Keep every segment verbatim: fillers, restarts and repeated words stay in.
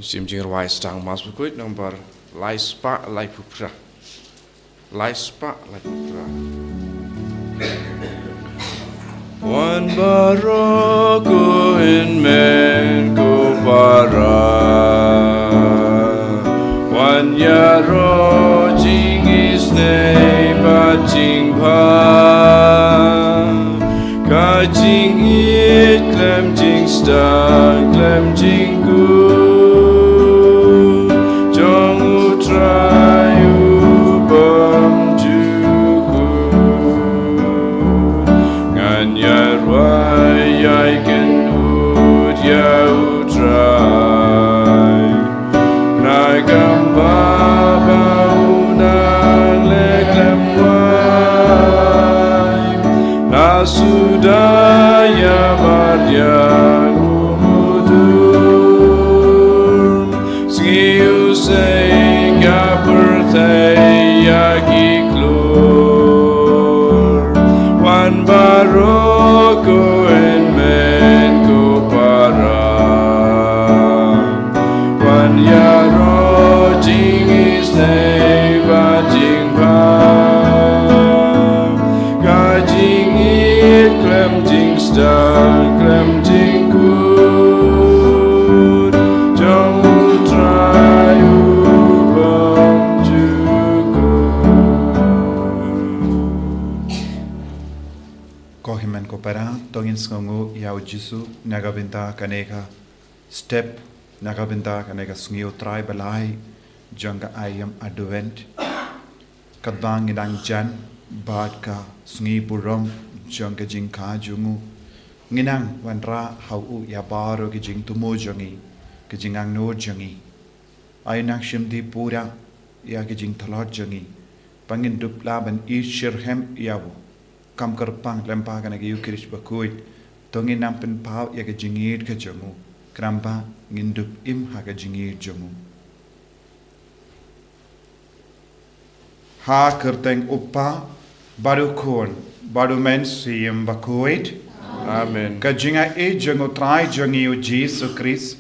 Sim Jingrwai Sdang Mass Bakhuid number lai spah laiphew phra. Lai spah laiphew phra. Wan baroh ko hynmen ko para, wan ïaroh jingisynei bad jingbha, ka jingïeit khlem jingsdang khlem jingkut jong U Trai U Bymjukut. Ngan ïarwai ïai kynud ïa U Trai na ka bynta ba u nang leh khlem wai, na suda ïa marjan u mudui. Sngi u seng ka pyrthei ïa ki klur. Wan baroh ko hynmen ko para, wan ïaroh jingisynei bad jingbha, ka jingïeit khlem jingsdang khlem jingkut jong U Trai U Bymjukut. Ko hynmen ko para, to ngin sngewnguh ïa U Jisu na ka bynta kane ka step, na ka bynta kane ka sngi U Trai ba lai jong ka aïom Advent. Katba ngi dang jan bad ka sngi burom jong ka jingkha jong u, ngi nang wanrah ha u ïa baroh ki jingthmu jong ngi, ki jingangnud jong ngi. Ai nang shim dih pura ïa ki jingtlot jong ngi, ba ngin dup lah ban ïeit shitrhem ïa u. Kam kyrpang lyngba kane ka Eukharist bakhuid, to ngin nang pynpaw ïa ka jingïeit ka jong u, khnang ba ngin dup im ha ka jingïeit jong u. Ha ka kyrteng U Kpa, bad U Khun, bad U Mynsiem Bakhuid. Amen. Ka jingaiei jong U Trai jong ngi U Jisu Khrist,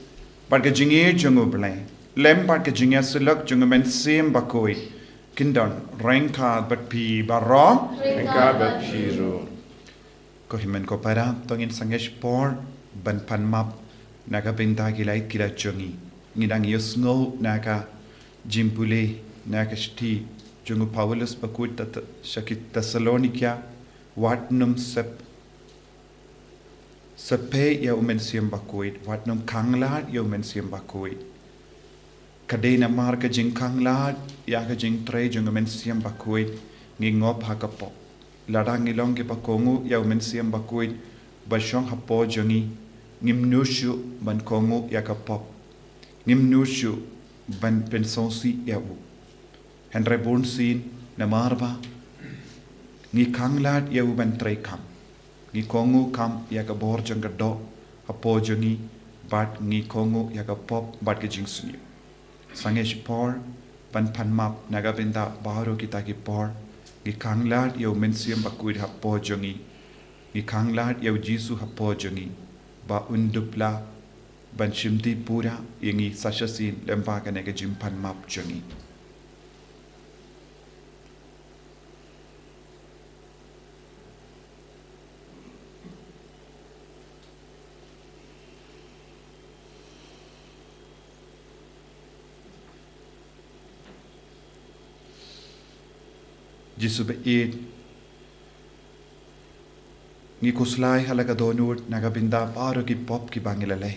bad ka jingïeit jong U Blei, lem bad ka jingïasyllok jong U Mynsiem Bakhuid, kin don ryngkat bad phi baroh. Ryngkat bad phi ruh. Ko hynmen ko para, to ngin sangeh por ban pan map na ka bynta ki lait ki lait jong ngi. Ngi dang ïohsngew na ka jingpule na ka shithi jong u Paulus bakhuid ta, ta, sha ki Thessalonika, wat nym sep, sepe ïa U Mynsiem Bakhuid, wat nym khanglad ïa U Mynsiem Bakhuid. Ka dei namar ka jingkhanglad ïa ka jingtrei jong U Mynsiem Bakhuid ngi ngop ha ka pop. Lada ngi long kiba kohnguh ïa U Mynsiem Bakhuid ba shong hapoh jong ngi, ngim nud shuh ban kohnguh ïa ka pop. Ngim nud shuh ban pynsngewsih ïa u. Hynrei bunsien namar ba ngi khanglad ïa u ban trei kam, ngi kohnguh kam ïa ka bor jong ka doh hapoh jong ngi, bad ngi kohnguh ïa ka pop bad ka jingsniew. Sangeh por ban pan map na ka bynta baroh kita ki por. Ngi khanglad ïa U Mynsiem Bakhuid hapoh jong ngi. Ngi khanglad ïa U Jisu hapoh jong ngi, ba un dup lah ban shim dih pura ïa ngi sa shisien lyngba kane ka jingpan map jong ngi. Jisu ba ïeit, ngi khuslai ha la ka dohnud na ka bynta baroh ki pop kiba ngi la leh.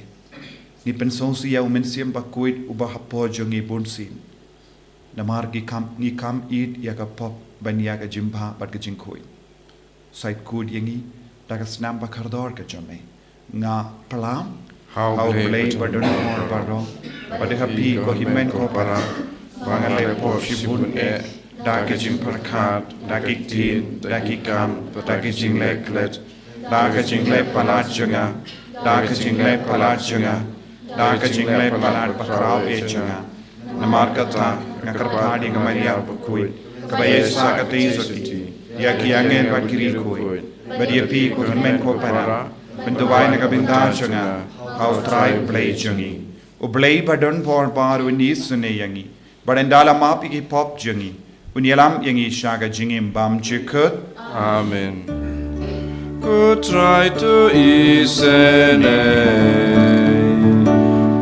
Ngi pynsngewsih ïa U Mynsiem Bakhuid uba hapoh jong ngi bunsien. Namar ngi kam, ngi kam ïeit ïa ka pop ban ïa ka jingbha bad ka jingkhuid. Sa ïeit khuid ïa ngi da ka snam ba kordor ka jong me. Nga pyrshang ha U Blei Badonbor baroh, bad ha phi ko hynmen ko para, ba nga leh pop shibun eh, da ka jingpyrkhat, da ki ktien, da ki kam, da ka jingleh klet, da ka jingleh palat jong nga, da ka jingleh palat jong nga, da ka jingleh palat bakhraw eh jong nga. Namar kata nga kyrpad ïa ka Maria bakhuid, kaba ïeit sa katei sati ïa ki angel bad ki riewkhuid, bad ïa phi ko hynmen ko para, ban duwai na ka bynta jong nga ha U Trai Blei jong ngi. U Blei ba don bor baroh un isynei ïa ngi, bad ynda la map ïa ki pop jong ngi, un ïalam ïa ngi sha ka jingim bymjukut. Amen. Ko Trai to isynei.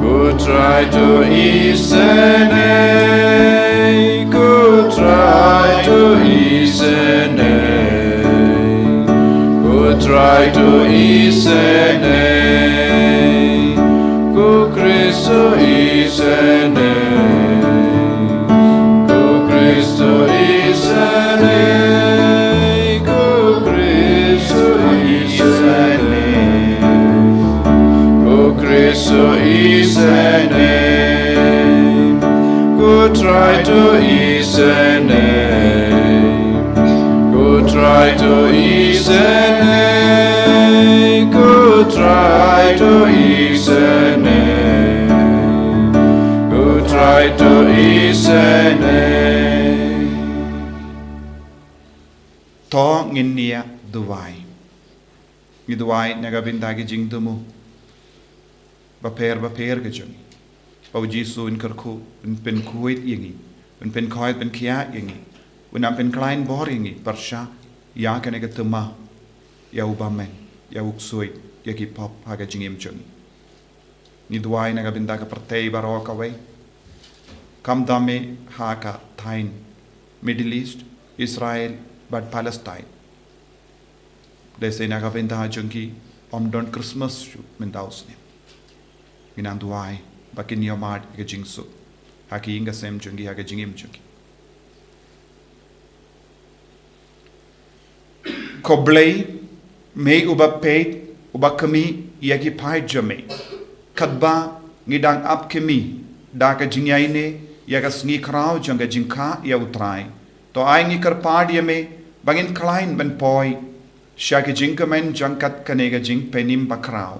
Ko Trai to isynei. Ko Trai to isynei. Ko Trai to isynei. Ko Khrist to isynei. Ko Khrist to isynei. Ko Khrist to isynei. Ko Khrist to isynei. Ko Trai to isynei. Ko Trai to isynei. Ko Trai to isynei. Ko Trai to isynei. To ngin ïa duwai. Ngi duwai na ka bynta ki jingthmu bapher bapher ka jong ngi. Ba U Jisu un kyrkhu, un pynkhuid ïa ngi, un pynkhuid pynkhiah ïa ngi, un nang pynkhlaiñ bor ïa ngi pyrshah ïa kane ka thma, ïa u bymman, ïa u ksuid, ïa ki pop ha ka jingim jong ngi. Ngi duwai na ka bynta ka pyrthei baroh kawei. Kam dame ha ka thaiñ Middle East, Israel bad Palestine. Lehse na ka bynta jong ki ym don Christmas shuh mynta u snem. Ngi nang duwai ba kin ïohmad ïa ka jingsuk ha ki ïing ka sem jong ki, ha ka jingim jong ki. Ko Blei, me uba peit, uba khmih ïa ki paid jong me. Katba ngi dang ap khmih da ka jingïaineh ïa ka sngi khraw jong ka jingkha ïa U Trai, to ai ngi kyrpad ïa me ba ngin khlaiñ ban poi sha ki jingkmen jong kat kane ka jingpynim bakhraw,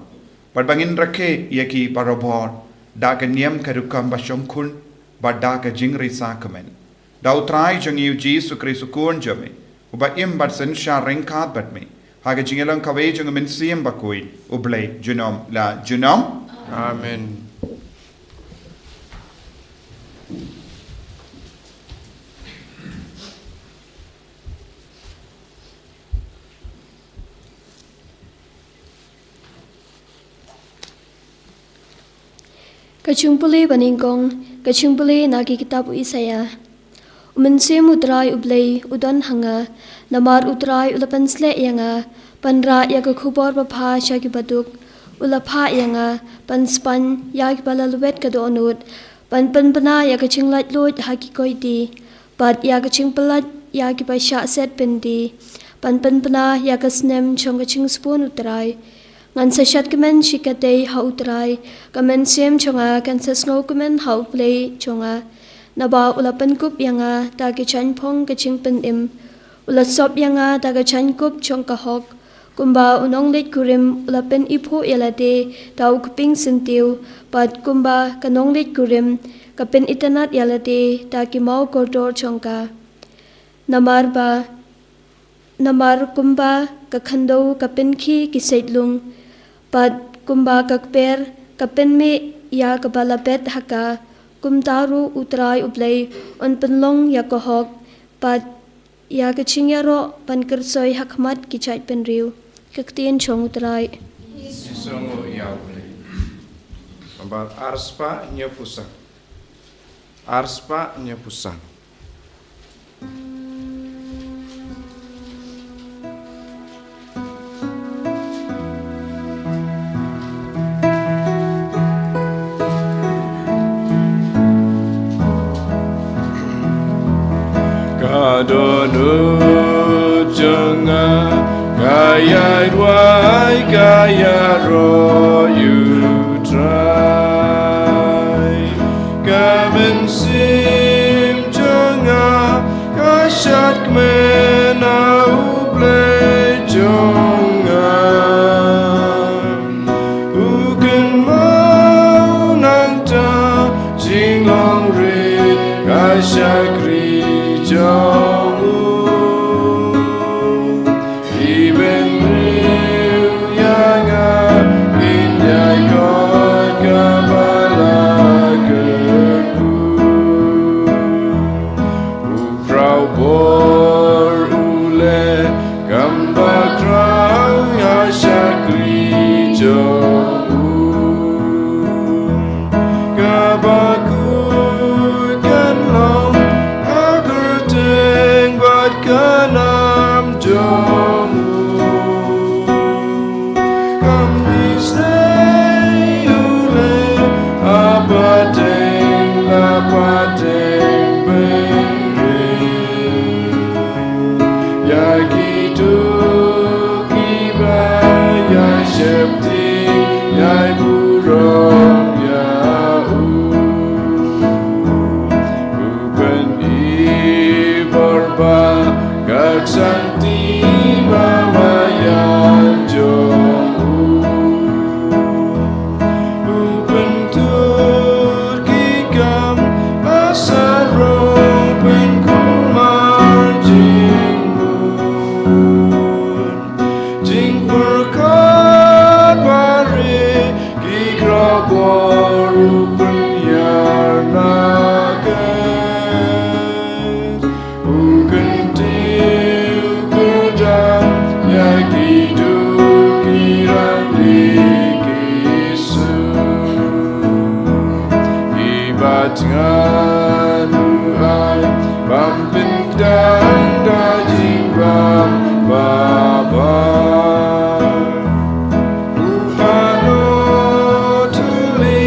bad ba ngin rakhe ïa ki barabor da ka niam ka rukom bashongkhun bad da ka jingrisa kmen. Da U Trai jong ngi U Jisu Khrist U Khun jong me, uba im bad synshar ryngkat bad me ha ka jingïalang kawei jong U Mynsiem Bakhuid, U Blei junom la junom. Amen. Ka jingpule banyngkong, ka jingpule na ki kitab u Isaïah. U Mynsiem U Trai U Blei u don ha nga, namar U Trai u la pynsleh ïa nga ban rah ïa ka khubor babha sha ki baduk, u la phah ïa nga ban span ïa ki ba la lwet ka dohnud, ban pynbna ïa ka jinglaitluid ha ki koiti, bad ïa ka jingpyllait ïa ki ba shah set byndi, ban pynbna ïa ka snem jong ka jingsbun U Trai. Ngan sa shad kmen shikatdei ha U Trai, ka mynsiem jong nga kan sa sngewkmen ha U Blei jong nga. Naba u la pynkup ïa nga da ka jaiñphong ka jingpynim, u la sop ïa nga da ka jaiñkup jong ka hok. Kumba u nongleit kurim u la pyniphuh ïa lade da u kpieng syntiew, bad kumba ka nongleit kurim ka pynitynnad ïa lade da ki maw kordor jong ka. Namar ba, namar kumba ka khyndew ka pynkhie ki seitlung, bad kumba ka kper ka pynmih ïa kaba la bet ha ka, kumta ruh U Trai U Blei un pynlong ïa ka hok, bad ïa ka jingïaroh ban kyrsoi ha khmat ki jaitbynriew. Ka ktien jong U Trai. Sngewbha ïa U Blei. Nambar arspah hynñiewphew san. Arspah hynñiewphew san. Ka dohnud jong nga ka ïai duwai, ka ïaroh ïa U Trai. Ka mynsiem jong nga ka shad kmen ha U Blei jong nga. U kynmaw nangta jinglong rit ka shakri jong u. Ki bynriew ïa nga kin ïai khot kaba la Santi ba ma ïa jong u. U pyntur ki kam ba sarong, pynkulmar jingmut. Jingpyrkhat ba rit, ki khraw bor u pynïar na ket. U kyntiew kyrdan ïa kitu ki rangli ki sur. Iba thngan u ai bam pynkdang da jingbam babar. U anoteli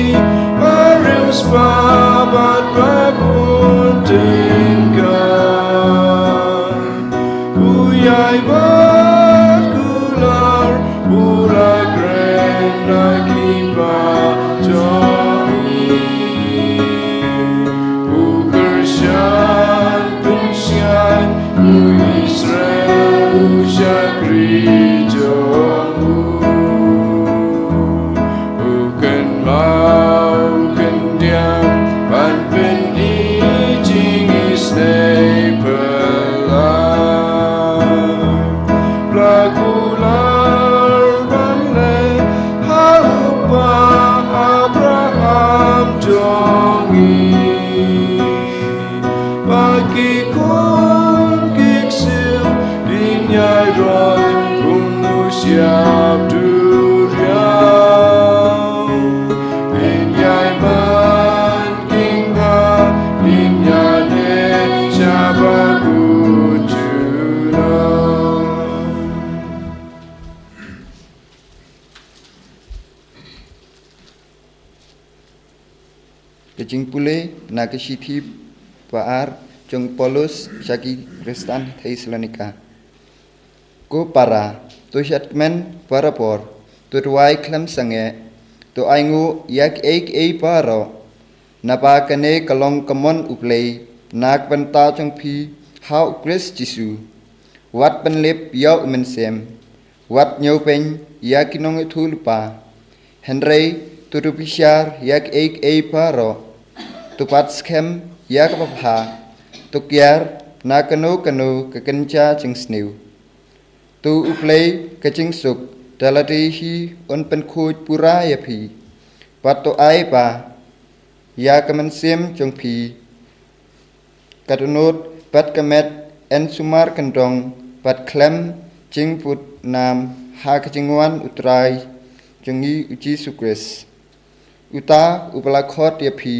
ba riewspah bad ba bun tyngka. U ïai bat kular, u la kren na ki paidbah jong ngi. U kyrshan pynshai, u Israel u shakri jong u. U kynmaw kyndiang ban pyni jingisynei phylla. Pla kular ban leh ha u kpa Abraham jong ngi. Ba ki khun ki ksiew kin ïai roi kum u shyiap duriaw. Kin ïai man kin bha, kin ïai leh sha ba kut junom. Ka jingpule na ka shithi ba ar jong u Paulus sha ki Khristan Thessalonika. Ko para, to shad kmen barabor, to duwai khlem sangeh, to ainguh ïa kiei kiei baroh, naba kane ka long ka mon U Blei na ka bynta jong phi ha U Khrist Jisu. Wat pynlip ïa U Mynsiem, wat ñiewbeiñ ïa ki nongïathuhlypa. Hynrei to dup bishar ïa kiei kiei baroh. To bat skhem ïa kaba bha. To kiar na kano kano ka kynja jingsniew. To U Blei ka jingsuk da lade hi un pynkhuid pura ïa phi. Bad to ai ba ïa ka mynsiem jong phi ka dohnud bad ka met yn sumar kyndong bad khlem jingbud nam ha ka jingwan U Trai jong ngi U Jisu Khrist. Uta uba la khot ïa phi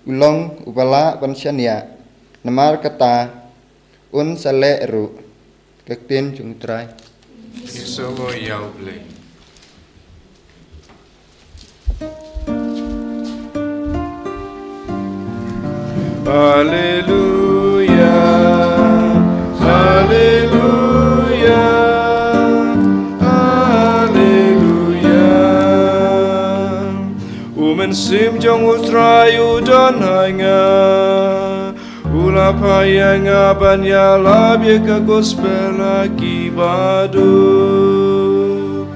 u long uba lah ban shaniah, namar kata un sa leh ruh. Ka ktien jong U Trai. Ngi sngewbha ïa U Blei. Alleluia, alleluia, alleluia. U Mynsiem jong U Trai u don ha nga. U la phah ïa nga ban ïalap ïa ka gospel ha ki baduk.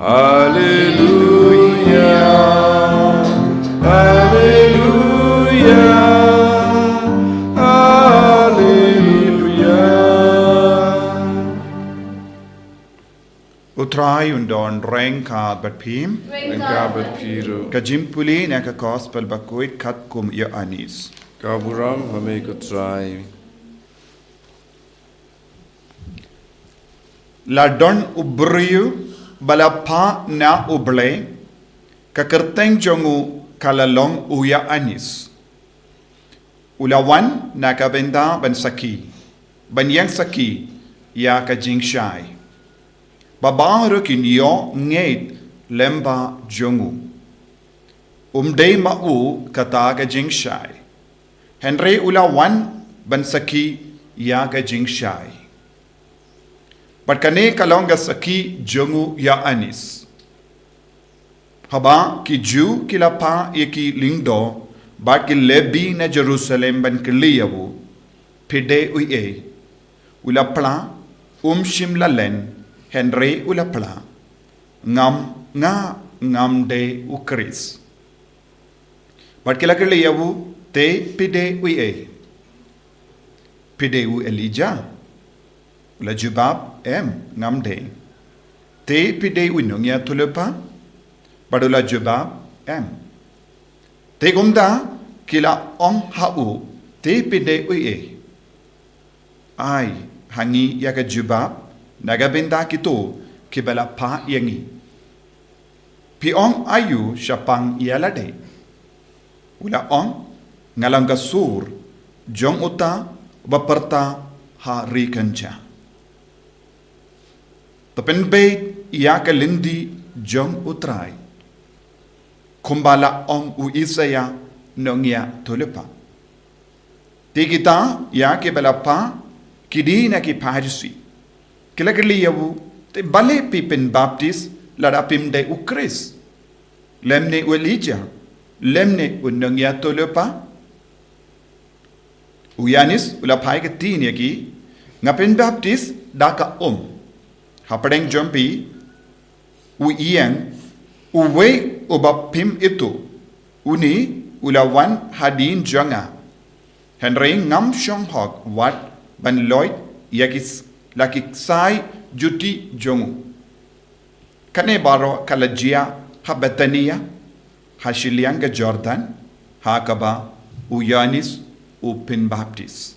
Alleluia, alleluia, alleluia. U Trai un don ryngkat bad phi. Ryngkat bad phi ruh. Ka jingpule na ka gospel bakhuid katkum u Ïoannis. Ka burom ha me ko Trai. La don u briew ba la phah na U Blei, ka kyrteng jong u ka la long u Ïoannis. U la wan na ka bynta ban sakhi, ban ïeng sakhi ïa ka jingshai, ba baroh kin ïoh ngeit lem bad jong u. Um dei ma u kata ka jingshai, hynrei u la wan ban sakhi ïa ka jingshai. Bad kane ka long ka sakhi jong u Ïoannis. Haba ki Jiw ki la phah ïa ki lyngdoh bad ki Lebi na Jerusalem ban kylli ïa u, phi dei uei? U la phla Um shym la len, hynrei u la phla, ngam, nga, ngam dei u Khrist. Bad ki la kylli ïa u, te phi dei u ei? Phi dei u Elijah? U la jubab, em, ngam dei. Te phi dei u nongïathuhlypa? Bad u la jubab, em. Te kumta ki la ong ha u, te phi dei u ei? Ai ha ngi ïa ka jubab na ka bynta kito kiba la phah ïa ngi. Phi ong aïu shaphang ïa lade? U la ong, nga long ka sur jong uta uba pyrta ha ri kynja. To pynbeit ïa ka lynti jong U Trai, kumba la ong u Isaiah nongïathuhlypa. Te kita ïa kiba la phah ki dei na ki Pharisi. Ki la kylli ïa u, te balei phi pynbaptis lada phim dei u Khrist, lymne u Elijah, lymne u nongïathuhlypa? U Ïoannis u la phai ktien ïa ki, nga pynbaptis da ka um. Hapdeng jong phi u ïeng uwei uba phim ithuh, une u la wan hadien jong nga. Hynrei ngam shong hok wat ban lait ïa ki s-, la ki ksai juti jong u. Kane baroh ka la jia ha Bethania, ha shiliang ka Jordan, ha kaba u Ïoannis u pynbaptis.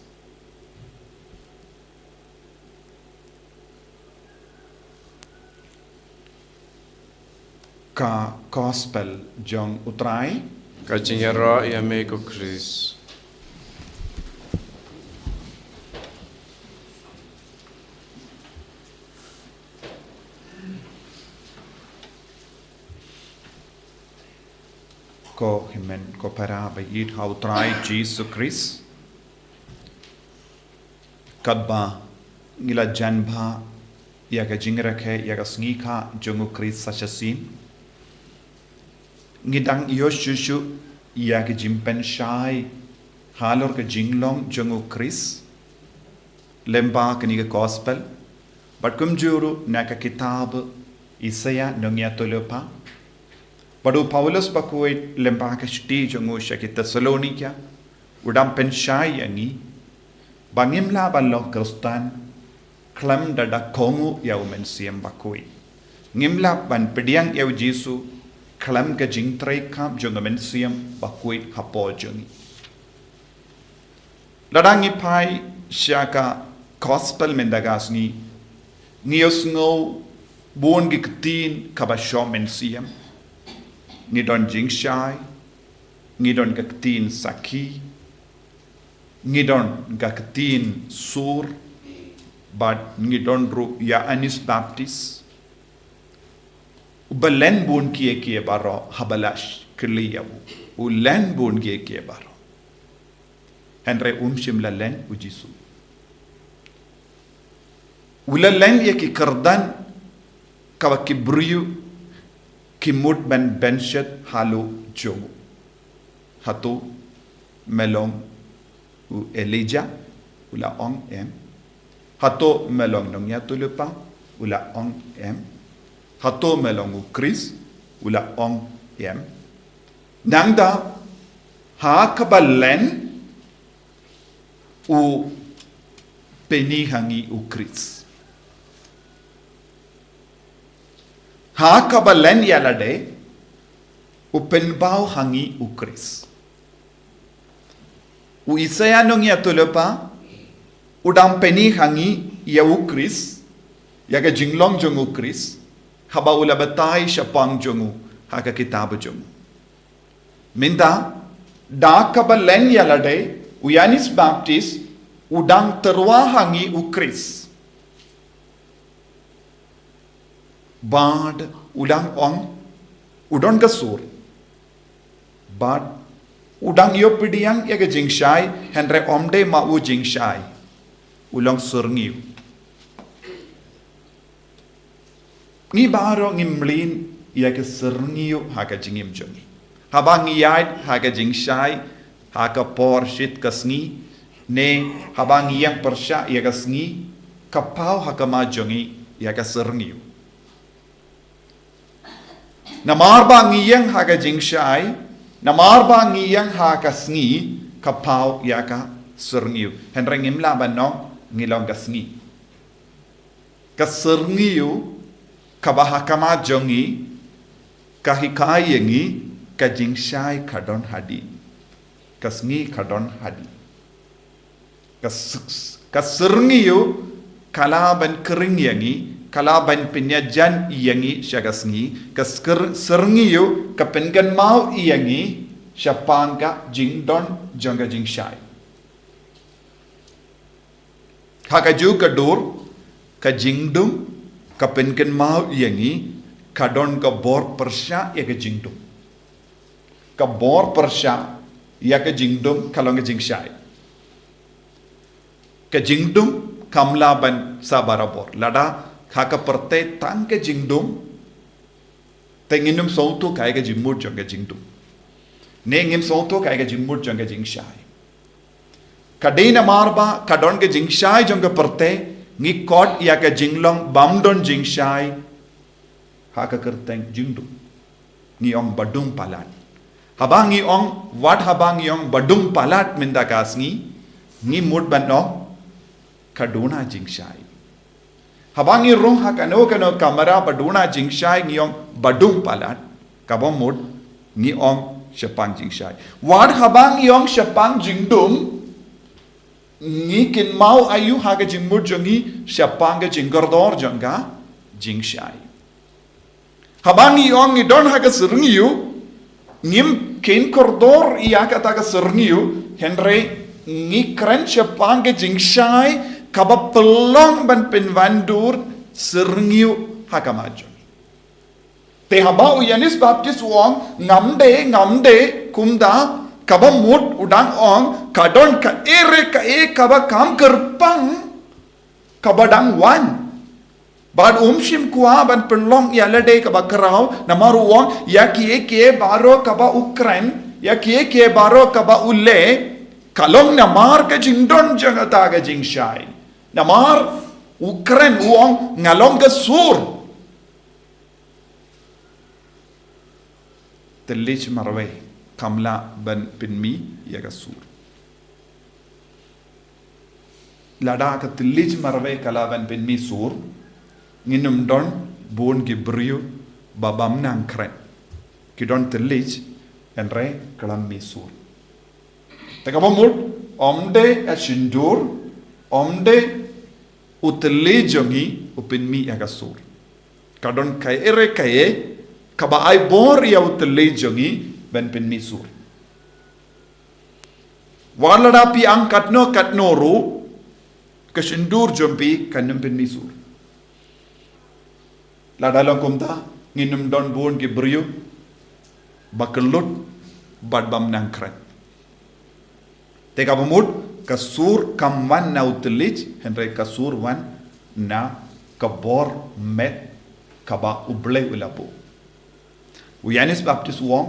Ka Gospel jong U Trai. Ka jingïaroh ïa me ko Khrist. Ko hynmen ko para ba ïeit ha U Trai Jisu Khrist. Katba ngi la jan bha ïa ka jingrakhe ïa ka sngi kha jong U Khrist sa shisien, ngi dang ïoh shuh shuh ïa ka jingpynshai halor ka jinglong jong U Khrist lyngba kane ka Gospel, bad kumjuh ruh na ka kitab Isaiah nongïathuhlypa. Bad u Paulus bakhuid lyngba ka shithi jong u sha ki Thessalonika u dang pynshai ïa ngi ba ngim lah ban long Khristan khlem da da kohnguh ïa U Mynsiem Bakhuid. Ngim lah ban pdiang ïa U Jisu khlem ka jingtrei khap jong U Mynsiem Bakhuid hapoh jong ngi. Lada ngi phai sha ka Gospel mynta ka sngi, ngi ïohsngew bun ki ktien kaba shong mynsiem. Ngi don jingshai, ngi don ka ktien sakhi, ngi don ka ktien sur, bad ngi don ruh Ïoannis Baptis. Uba len bun kiei kiei baroh haba la kylli ïa u. U len bun kiei kiei baroh. Hynrei um shym la len u Jisu. U la len ïa ki kyrdan kaba ki briew ki mut ban pynshet halor jong u. Hato me long u Elijah? U la ong em. Hato me long nongïathuhlypa? U la ong em. Hato me long u Khrist? U la ong em. Nangta ha kaba len u pyni ha ngi u Khrist. Ha kaba len ïa lade u pynpaw ha ngi u Khrist. U Isaiah nongïathuhlypa u dang pyni ha ngi ïa u Khrist, ïa ka jinglong jong u Khrist, haba u la batai shaphang jong u ha ka kitab jong u. Mynta da kaba len ïa lade u Ïoannis Baptis u dang tyrwa ha ngi u Khrist. Bad u dang ong u don ka sur. Bad u dang ïoh pdiang ïa ka jingshai, hynrei ym dei ma u jingshai. U long syrngiew. Ngi baroh ngim mlien ïa ka syrngiew ha ka jingim jong ngi. Haba ngi ïaid ha ka jingshai ha ka por shit ka sngi, ne haba ngi ïeng pyrshah ïa ka sngi, ka paw ha khmat jong ngi ïa ka syrngiew. Namar ba ngi ïeng ha ka jingshai, namar ba ngi ïeng ha ka sngi, ka paw ïa ka syrngiew. Hynrei ngim lah ban ong ngi long ka sngi. Ka syrngiew kaba ha khmat jong ngi ka hikai ïa ngi ka jingshai ka don hadien, ka sngi ka don hadien. Ka s-, ka syrngiew ka lah ban khring ïa ngi, ka lah ban pynïajan ïa ngi sha ka sngi. Ka skir-, syrngiew ka pynkynmaw ïa ngi shaphang ka jingdon jong ka jingshai. Ha kajuh ka dur, ka jingdum ka pynkynmaw ïa ngi, ka don ka bor pyrshah ïa ka jingdum. Ka bor pyrshah ïa ka jingdum ka long ka jingshai. Ka jingdum kam lah ban sah barabor. Lada ha ka pyrthei tang ka jingdum, te ngin ym sngewthuh kaei ka jingmut jong ka jingdum, ne ngin sngewthuh kaei ka jingmut jong ka jingshai. Ka dei namar ba ka don ka jingshai jong ka pyrthei, ngi khot ïa ka jinglong bym don jingshai ha ka kyrteng jingdum. Ngi ong ba dum palat. Haba ngi ong, wat haba ngi ong ba dum palat mynta ka sngi, ngi mut ban ong ka duna jingshai. Haba ngi rung ha kano kano kamra ba duna jingshai, ngi ong ba dum palat, kaba mut ngi ong shaphang jingshai. Wat haba ngi ong shaphang jingdum, ngi kynmaw aïu ha ka jingmut jong ngi shaphang ka jingkordor jong ka jingshai. Haba ngi ong ngi don ha ka syrngiew, ngim khein kordor ïa kata ka syrngiew, hynrei ngi kren shaphang ka jingshai kaba pynlong ban pynwandur syrngiew ha khmat jong ngi. Te haba u Ïoannis Baptist u ong ngam dei, ngam dei, kumta kaba mut u dang ong ka don kaei re kaei kaba kham kyrpang kaba dang wan. Bad um shym kwah ban pynlong ïa lade kaba khraw, namar u ong ïa kiei kiei baroh kaba u kren, ïa kiei kiei baroh kaba u leh, ka long namar ka jingdon jong kata ka jingshai. Namar u kren u ong nga long ka sur. Thylliej marwei kam lah ban pynmih ïa ka sur. Lada ka thylliej marwei ka lah ban pynmih sur, ngin ym don bun ki briew ba bym nang kren. Ki don thylliej, hynrei khlem mih sur. Te kaba mut, ym dei ka shyntur, ym dei u thylliej jong ngi u pynmih ïa ka sur. Ka don kaei re kaei kaba ai bor ïa u thylliej jong ngi ban pynmih sur. Wat lada phi ang katno katno ruh, ka shyntur jong phi kan ym pynmih sur. Lada long kumta, ngin ym don bun ki briew ba kyllut bad bym nang kren. Te kaba mut, ka sur kam wan na u thylliej, hynrei ka sur wan na ka bor met kaba U Blei u la buh. U Ïoannis Baptist u ong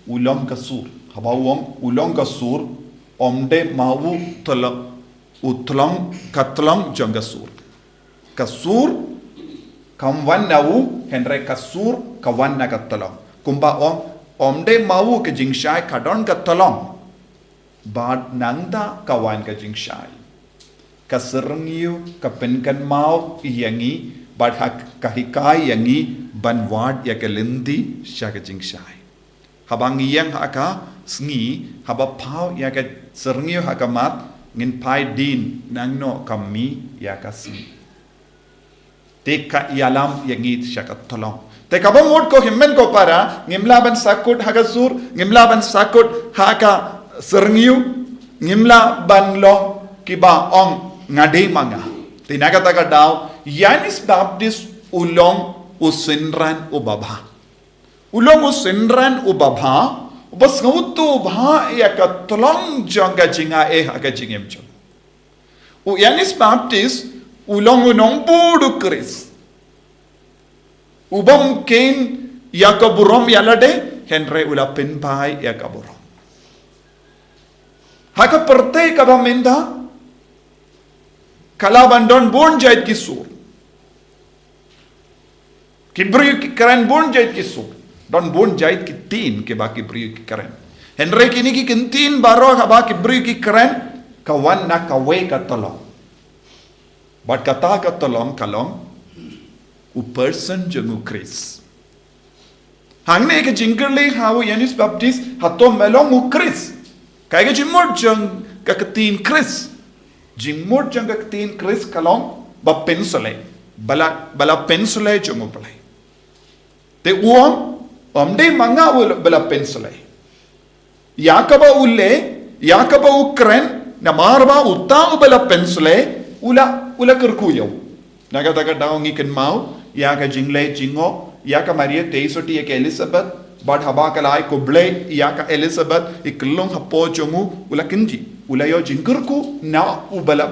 u long ka sur. Haba u ong u long ka sur, ym dei ma u tlong, u tlong, ka tlong jong ka sur. Ka sur kam wan na u, hynrei ka sur ka wan na ka tlong. Kumba ong, ym dei ma u ka jingshai, ka don ka tlong. Bad nangta ka wan ka jingshai. Ka syrngiew ka pynkynmaw ïa ngi, bad ha ka hikai ïa ngi ban wad ïa ka lynti sha ka jingshai. Haba ngi ïeng ha ka sngi, haba paw ïa ka syrngiew ha khmat, ngin phai dien nangno ka mih ïa ka sngi. Te ka ïalam ïa ngi sha ka tlong. Te kaba mut ko hynmen ko para, ngim lah ban sakut ha ka sur, ngim lah ban sakut ha ka syrngiew, ngim lah ban long kiba ong nga dei ma nga. Te na kata ka daw, Ïoannis Baptist u long u synran uba bha. U long u synran uba bha, uba sngewthuh bha ïa ka tlong jong ka jingaiei ha ka jingim jong u. U Ïoannis Baptist u long u nongbud u Khrist. U bym kheiñ ïa ka burom ïa lade, hynrei u la pynphai ïa ka burom. Ha ka pyrthei kaba mynta, Ka lah ban don bun jait ki sur. Ki briew ki kren bun jait ki sur. Don bun jait ki ktien kiba ki briew ki kren. Hynrei kine ki ktien baroh haba ki briew ki kren, ka wan na kawei ka tyllong. Bad kata ka tyllong ka long u person jong u Khrist. Hangne ka jingkylli ha u Ïoannis Baptist, hato me long u Khrist? Kaei ka jingmut jong ka ktien Khrist? Jingmut jong ka ktien Khrist ka long ba pynshlei. Ba la, ba la pynshlei jong u Blei. Te u ong, ym dei ma nga uba la pynshlei. Ïa kaba u leh, ïa kaba u kren, namar ba uta uba la pynshlei, u la, u la kyrkhu ïa u. Na kata ka daw ngi kynmaw ïa ka jingleh jingngop ïa ka Maria, te i sotti ïa ka Elizabeth, bad haba ka la ai khublei ïa ka Elizabeth, i khyllung hapoh jong u, u la kynjih, u la ïoh jingkyrkhu na uba la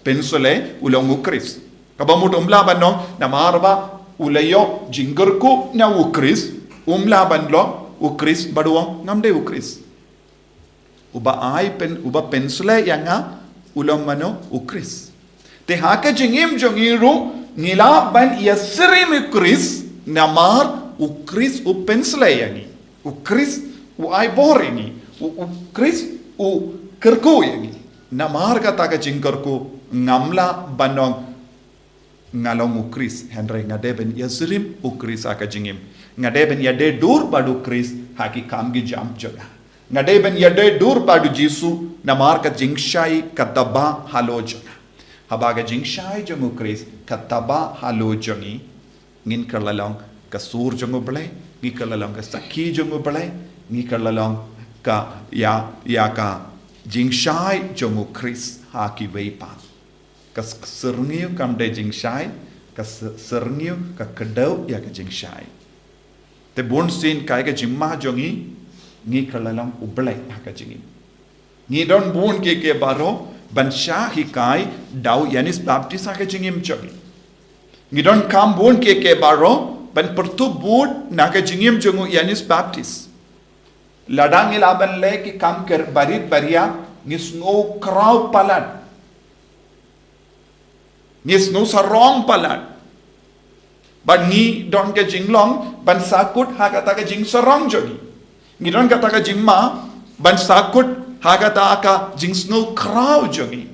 pynshlei, u long u Khrist. Kaba mut um lah ban ong, namar ba u la ïoh jingkyrkhu na u Khrist, um lah ban long u Khrist, bad u ong ngam dei u Khrist. Uba ai pyn, uba pynshlei ïa nga, u long mano? U Khrist. Te ha ka jingim jong ngi ruh, ngi lah ban ïasyriem u Khrist, namar u Khrist u pynshlei ïa ngi. U Khrist u ai bor ïa ngi. U, u Khrist u kyrkhu ïa ngi. Namar kata ka jingkyrkhu ngam lah ban ong nga long u Khrist, hynrei nga dei ban ïasyriem u Khrist ha ka jingim. Nga dei ban ïadei dur bad u Khrist ha ki kam ki jam jong nga. Nga dei ban ïadei dur bad u Jisu, namar ka jingshai ka taba halor jong nga. Haba ka jingshai jong u Khrist ka taba halor jong ngi, ngin kylla long ka sur jong u Blei, ngi kylla long ka sakhi jong u Blei, ngi kylla long ka ïa, ïa ka jingshai jong u Khrist ha kiwei pat. Ka s-, syrngiew kam dei jingshai, ka s-, syrngiew ka kdew ïa ka jingshai. Te bun sien kaei ka jingma jong ngi, ngi kylla long u Blei ha ka jingim. Ngi don bun kiei kiei baroh ban shah hikai da u Ïoannis Baptist ha ka jingim jong ngi. Ngi don kam bun kiei kiei baroh ban pyrtup bud na ka jingim jong u Ïoannis Baptist. Lada ngi lah ban leh ki kam ker barit baria, ngi sngew khraw palat. Ngi sngew sarong palat. Bad ngi don ka jinglong ban sahkut ha kata ka jingsarong jong ngi. Ngi don kata ka jingma ban sahkut ha kata ka jingsngew khraw jong ngi.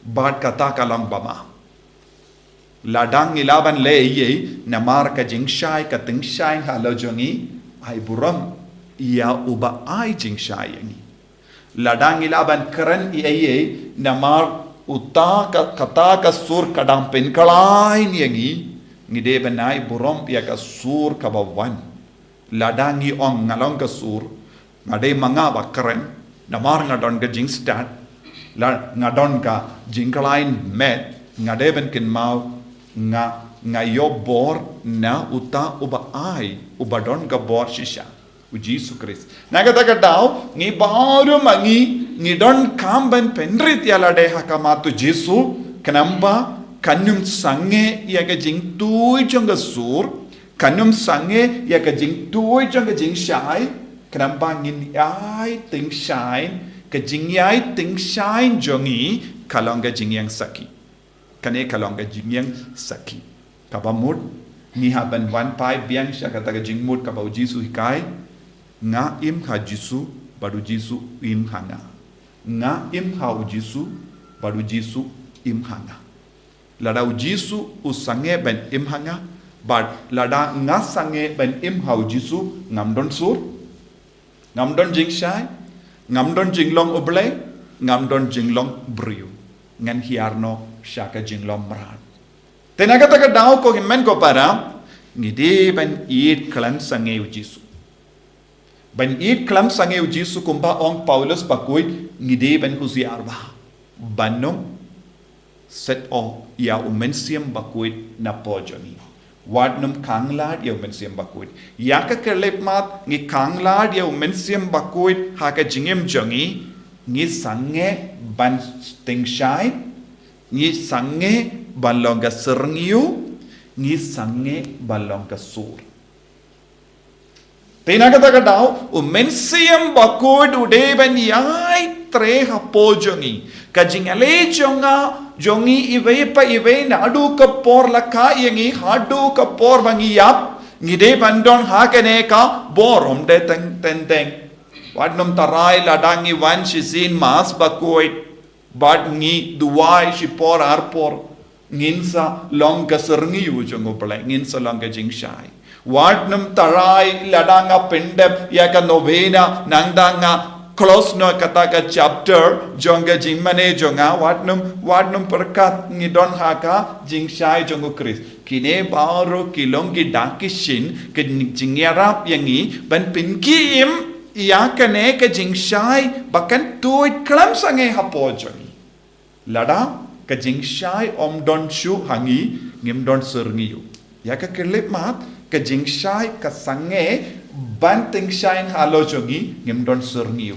Bad kata ka long ba ma. Lada ngi lah ban leh ei ei namar ka jingshai ka tyngshaiñ halor jong ngi, ai burom ïa uba ai jingshai ïa ngi. Lada ngi lah ban kren ei ei namar uta ka, kata ka sur ka dang pynkhlaiñ ïa ngi, ngi dei ban ai burom ïa ka sur kaba wan. Lada ngi ong nga long ka sur, nga dei ma nga ba kren, namar nga don ka jingstad, la nga don ka jingkhlaiñ met, nga dei ban kynmaw nga, nga ïoh bor na uta uba ai, uba don ka bor shisha, u Jisu Khrist. Na kata ka daw, ngi baroh ma ngi, ngi don kam ban pynrit ïa lade ha khmat u Jisu, khnang ba kan ym sangeh ïa ka jingtui jong ka sur, kan ym sangeh ïa ka jingtui jong ka jingshai, khnang ba ngin ïai tyngshaiñ, ka jingïai tyngshaiñ jong ngi ka long ka jingïeng sakhi. Kane ka long ka jingïeng sakhi. Kaba mut, ngi hap ban wan phai biang sha kata ka jingmut kaba u Jisu hikai, nga im ha u Jisu, bad u Jisu im ha nga. Nga im ha u Jisu, bad u Jisu im ha nga. Lada u Jisu u sangeh ban im ha nga, bad lada nga sangeh ban im ha u Jisu, ngam don sur, ngam don jingshai, ngam don jinglong U Blei, ngam don jinglong briew. Ngan hiar noh sha ka jinglong mrad. Te na kata ka daw ko hynmen ko para, ngi dei ban ïeit khlem sangeh u Jisu. Ban ïeit khlem sangeh u Jisu kumba ong Paulus bakhuid, ngi dei ban husiar bha ban ym set o ïa u Mynsiem Bakhuid na pdeng jong ngi. Wat nym khang lad ïa u Mynsiem Bakhuid. Ïa ka khyllipmat ngi khang lad ïa u Mynsiem Bakhuid ha ka jingim jong ngi, ngi sangeh ban tyngshaiñ, ngi sangeh ban long ka syrngiew, ngi sangeh ban long ka sur. Te na kata ka daw, u Mynsiem Bakhuid u dei ban ïai trei hapoh jong ngi. Ka jingïaleh jong nga, jong ngi iwei pa iwei naduh ka por la kha ïa ngi haduh ka por ba ngi ïap, ngi dei ban don ha kane ka bor, ym dei teng teng teng. Wat nym tharai lada ngi wan shisien Mass bakhuid bad ngi duwai shipor arpor, ngin sa long ka syrngiew jong U Blei, ngin sa long ka jingshai. Wat nym tharai lada nga pyndep ïa ka novena, nangta nga close noh kata ka chapter jong ka jingmane jong nga, wat nym, wat nym pyrkhat ngi don ha ka jingshai jong U Khrist. Kine baroh ki long ki dak ki shin ka jingïarap ïa ngi ban pynkhie im ïa kane ka jingshai ba kan tuid khlem sangeh hapoh jong ngi. Lada ka jingshai ym don shuh ha ngi, ngim don syrngiew. Ïa ka khyllipmat, ka jingshai ka sangeh ban tyngshaiñ halor jong ngi, ngim don syrngiew.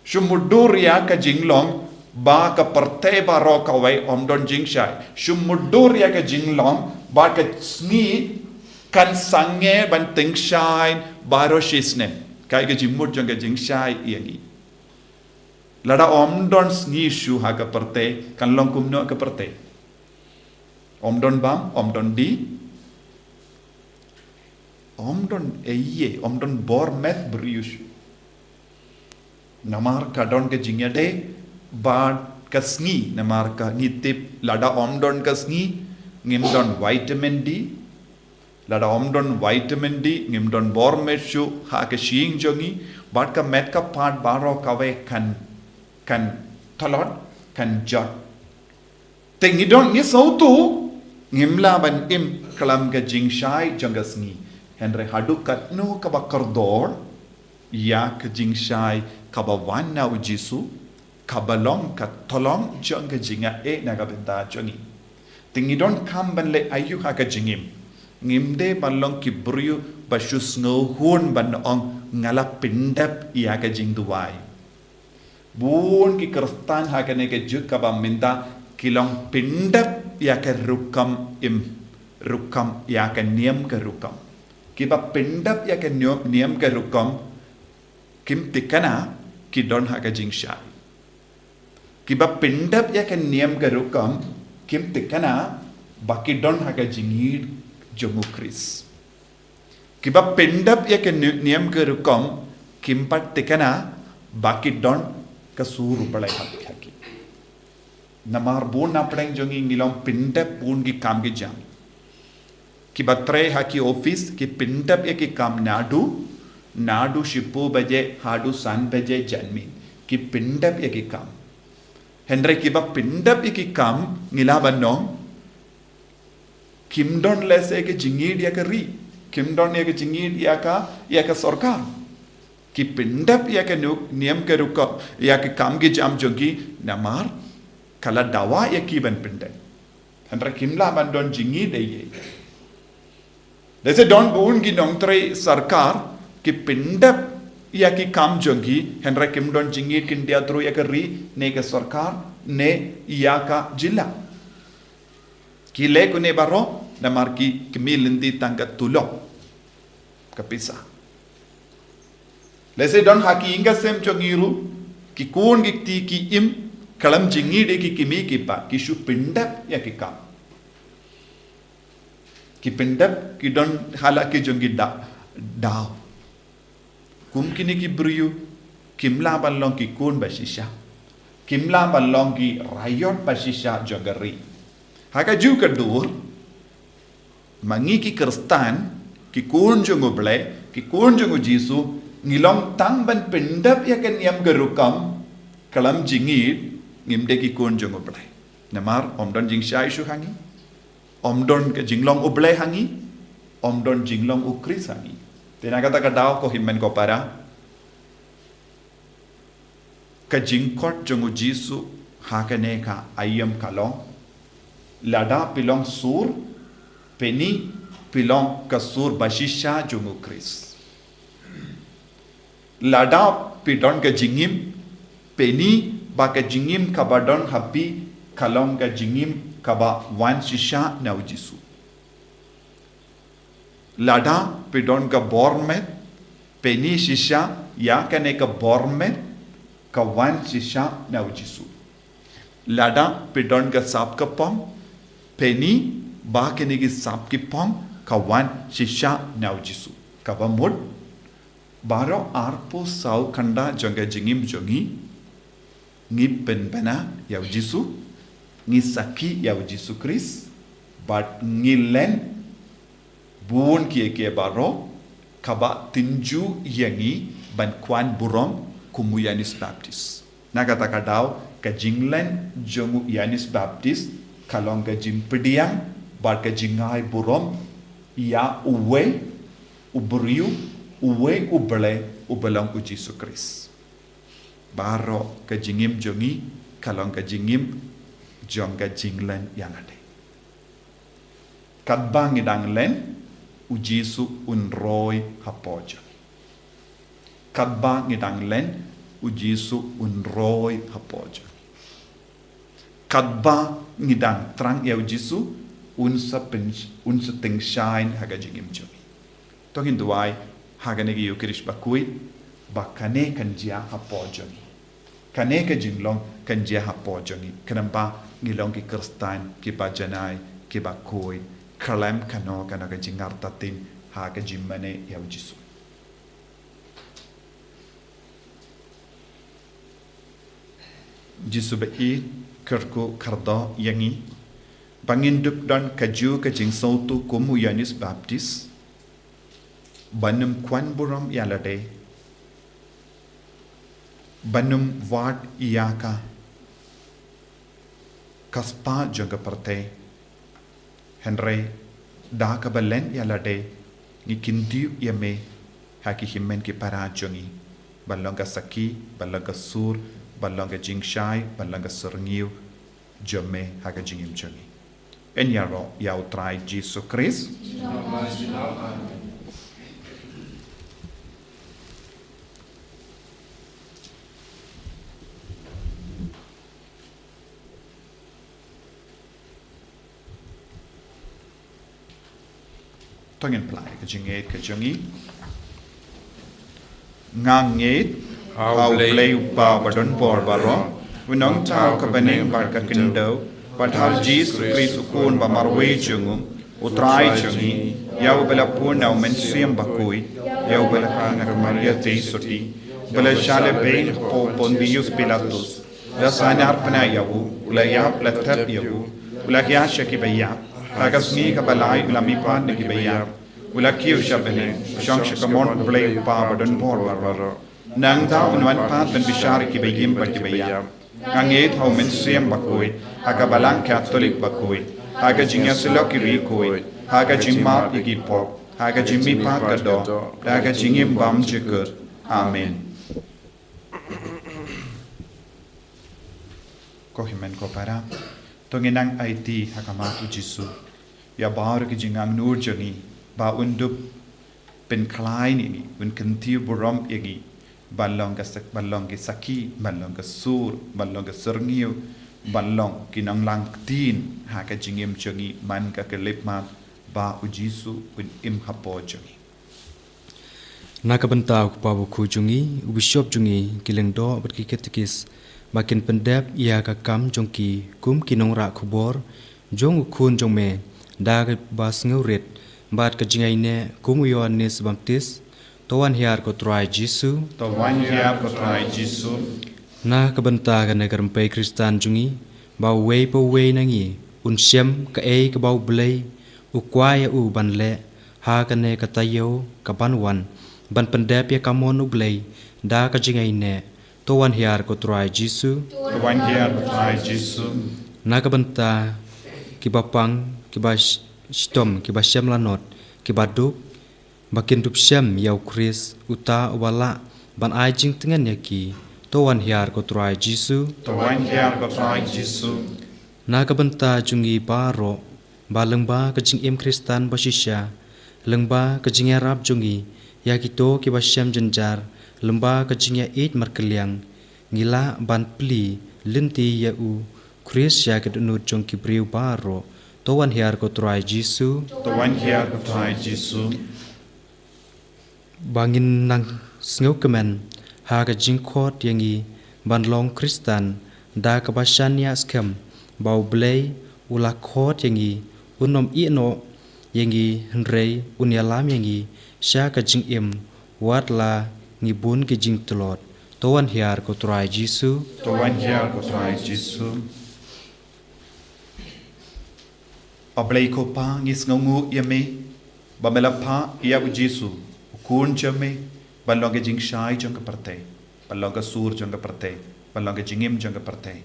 Shu mutdur ïa ka jinglong ba ka pyrthei baroh kawei ym don jingshai. Shu mutdur ïa ka jinglong ba ka sngi kan sangeh ban tyngshaiñ baroh shisnem. Kaei ka jingmut jong ka jingshai ïa ngi? Lada ym don sngi shuh ha ka pyrthei, kan long kumno ka pyrthei? Ym don bam, ym don dih, ym don ei ei, ym don bor met briew shuh. Namar ka don ka jingïadei bad ka sngi, namar ka ngi tip lada ym don ka sngi, ngim don vitamin D. Lada ym don vitamin D, ngim don bor met shuh ha ka shyieng jong ngi, bad ka met ka phad baroh kawei kan, kan tlot, kan jot. Te ngi don, ngi sngewthuh, ngim lah ban im khlem ka jingshai jong ka sngi. Hynrei haduh katno kaba kordor ïa ka jingshai kaba wan na U Jisu, kaba long ka tyllong jong ka jingaiei na ka bynta jong ngi. Te ngi donkam ban leh aïu ha ka jingim? Ngim dei ban long ki briew ba shu sngewhun ban ong nga la pyndep ïa ka jingduwai. Bun ki Khristan ha kane ka juk kaba mynta ki long pyndep ïa ka rukom im, rukom, ïa ka niam ka rukom. Kiba pyndep ïa ka niam, niam ka rukom, kim thikna ki don ha ka jingshai. Kiba pyndep ïa ka niam ka rukom, kim thikna ba ki don ha ka jingïeit jong U Khrist. Kiba pyndep ïa ka ni-, niam ka rukom, kim pat thikna ba ki don ka sur U Blei ha ki. Namar bun na pdeng jong ngi ngi long pyndep bun ki kam ki jam. Kiba trei ha ki office, ki pyndep ïa ki kam naduh, naduh shiphew baje haduh san baje janmiet. Ki pyndep ïa ki kam. Hynrei kiba pyndep ïa ki kam, ngi lah ban ong, kim don lehse ka jingïeit ïa ka ri, kim don ïa ka jingïeit ïa ka, ïa ka sorkar. Ki pyndep ïa ka nuk, niam ka rukom, ïa ka kam ki jam jong ki, namar ka la dawa ïa ki ban pyndep. Hynrei kim lah ban don jingïeit ei ei. Lehse don bun ki nongtrei sorkar, ki pyndep ïa ki kam jong ki, hynrei kim don jingïeit, kin diatrui ïa ka ri, ne ka sorkar, ne ïa ka jylla. Ki leh kine baroh namar ki kmie lynti tang ka tulop, ka pisa. Lehse don ha ki ïing ka sem jong ngi ruh, ki khun ki kti ki im, khlem jingïeit ïa ki kmie ki kpa, ki shu pyndep ïa ki kam. Ki pyndep, ki don ha la ki jong ki da-, daw. Kum kine ki briew, kim lah ban long ki khun ba shisha. Kim lah ban long ki raiot ba shisha jong ka ri. Ha kajuh ka dur, ma ngi ki Khristan, ki khun jong U Blei, ki khun jong U Jisu, ngi long tang ban pyndep ïa ka niam ka rukom, khlem jingïeit, ngim dei ki khun jong U Blei. Namar ym don jingshai shuh ha ngi. Ym don ka jinglong U Blei ha ngi, ym don jinglong U Khrist ha ngi. Te na kata ka daw ko hynmen ko para, ka jingkhot jong U Jisu ha kane ka aïom ka long, lada phi long sur, phin ïohi phi long ka sur ba shisha jong U Khrist. Lada phi don ka jingim, phin ïohi ba ka jingim kaba don ha phi ka long ka jingim kaba wan shisha na U Jisu. Lada phi don ka bor met, phin ïohi shisha ïa kane ka bor met Ka wan shisha na u Jisu. Lada phi don ka sap ka pom, pynban ba kine ki sap ki pom, ka wan shisha na u Jisu. Kaba mut, baroh arphew saw kynda jong ka jingim jong ngi, ngi pynbna ïa u Jisu, ngi sakhi ïa u Jisu Khrist, bad ngi len bun kiei kiei baroh, kaba tynjuh ïa ngi ban kwah burom kum u Ïoannis Baptist. Na kata ka daw, ka jinglen jong u Ïoannis Baptist, ka long ka jingpdiang, bad ka jingai burom, ïa uwei, u briew, uwei u Blei, uba long u Jisu Khrist. Baroh ka jingim jong ngi, ka long ka jingim, jong ka jinglen ïa lade. Katba ngi dang len, u Jisu un roi hapoh jong ngi. Katba ngi dang len, u Jisu un roi hapoh jong ngi. Katba ngi dang thrang ïa u Jisu, un sa pyn-, un sa tyngshaiñ ha ka jingim jong ngi. To ngin duwai, ha kane ka Ïukharist bakhuid, ba kane kan jia hapoh jong ngi. Kane ka jinglong kan jia hapoh jong ngi. Khnang ba ngi long ki Khristan, kiba janai, kiba khuid. Khlem kano kano ka jingartatien, ha ka jingmane ïa u Jisu. Jisu ba-ïeit, kyrkhu kyrdoh ïa ngi, ba ngin dup don kajuh ka jingsngewthuh kum u Ïoannis Baptist, ban ym kwah burom ïa lade, ban ym wad ïa ka, ka spah jong ka pyrthei. Hynrei, da kaba len ïa lade, ngi kyntiew ïa me, ha ki hynmen ki para jong ngi, ban long ka sakhi, ban long ka sur, ban long ka jingshai, ban long ka syrngiew, jong me ha ka jingim jong ngi. Yn ïaroh ïa u Trai Jisu Khrist. To ngin pynlait ka jingngeit ka jong ngi. Nga ngeit ha u Blei Kpa badonbor baroh, u nongthaw ka bneng bad ka khyndew, bad ha u Jisu Khrist u Khun ba marwei jong u, u Trai jong ngi, ïa uba la bun na u Mynsiem Bakhuid, ïa uba la kha na ka Maria Theisotti, uba la shah lehbeiñ hapoh Pontius Pilatus, la sahnarphna ïa u, u la ïap, la thep ïa u, u la hiar sha kiba ïap, ha ka sngi kaba lai u la mihpat na kiba ïap, u la kiew sha bneng, u shong sha kamon u Blei Kpa badonbor baroh. Nangta un wan pat ban bishar ïa kiba im bad kiba ïap. Nga ngeit ha u Mynsiem Bakhuid, ha ka Balang Katholik bakhuid, ha ka jingïasyllok ki riewkhuid, ha ka jingmap ïa ki pop, ha ka jingmihpat ka doh, ha ka jingim bymjukut. Amen. Ko hynmen ko para, to ngin nang aiti ha khmat u Jisu ïa baroh ki jingangnud jong ngi, ba un dup pynkhlaiñ ïa ngi, un kyntiew burom ïa ngi, ban long ka sak-, ban long ki sakhi, ban long ka sur, ban long ka syrngiew, ban long ki nonglang ktien ha ka jingim jong ngi man ka khyllipmat, ba u Jisu un im hapoh jong ngi. Na ka bynta u kpa bakhuid jong ngi, u bishop jong ngi, ki lyngdoh bad ki katekis, ba kin pyndep ïa ka kam jong ki kum ki nongrah khubor jong u Khun jong me, da kaba sngewrit bad ka jingaiñeh kum u Ïoannis Baptist. To wan hiar ko Trai Jisu. To wan hiar ko Trai Jisu. Na ka bynta kane ka rympei Khristan jong ngi, ba uwei pa uwei na ngi un shem kaei kaba u Blei u kwah ïa u ban leh ha kane ka taïew kaban wan, ban pyndep ïa ka mon u Blei da ka jingaiñeh. To wan hiar ko Trai Jisu. To wan hiar ko Trai Jisu. Na ka bynta kiba pang, kiba sh-, shitom, kiba shem lanot, kiba duk, ba kin dup shem ïa u Khrist, uta uba lah ban ai jingtngen ïa ki. To wan hiar ko Trai Jisu. To wan hiar ko Trai Jisu. Na ka bynta jong ngi baroh, ba lyngba ka jingim Khristan ba shisha, lyngba ka jingïarap jong ngi ïa kito kiba shem jynjar, lyngba ka jingïaieit markylliang, ngi lah ban plie lynti ïa u Khrist sha ka dohnud jong ki briew baroh. To wan hiar ko Trai Jisu. To wan hiar ko Trai Jisu. Ba ngin nang sngewkmen ha ka jingkhot ïa ngi ban long Khristan da kaba shaniah skhem ba U Blei u la khot ïa ngi, un ym ïehnoh ïa ngi hynrei un ïalam ïa ngi sha ka jingim wat la ngi bun ki jingtlot. To wan hiar ko Trai Jisu. To wan hiar ko Trai Jisu. A Blei ko Pa, ngi sngewnguh ïa me ba me la phah ïa u Jisu, u Khun jong me, ban long ka jingshai jong ka pyrthei, ban long ka sur jong ka pyrthei, ban long ka jingim jong ka pyrthei.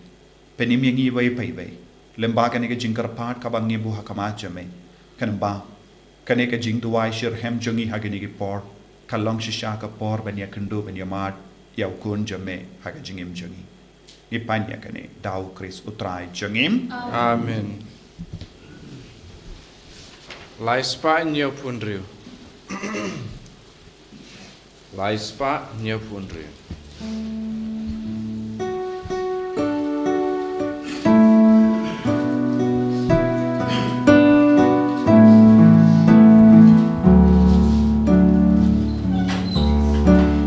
Pynim ïa ngi iwei pa iwei lyngba kane ka jingkyrpad kaba ngi buh ha khmat jong me. Khnang ba kane ka jingduwai shitrhem jong ngi ha kine ki por ka long shisha ka por ban ïakynduh ban ïamad ïa u Khun jong me ha ka jingim jong ngi. Ngi pan ïa kane da u Khrist u Trai jong ngi. Amen. Lai spah hynñiew phew hynriew. Lai spah hynñiew phew hynriew.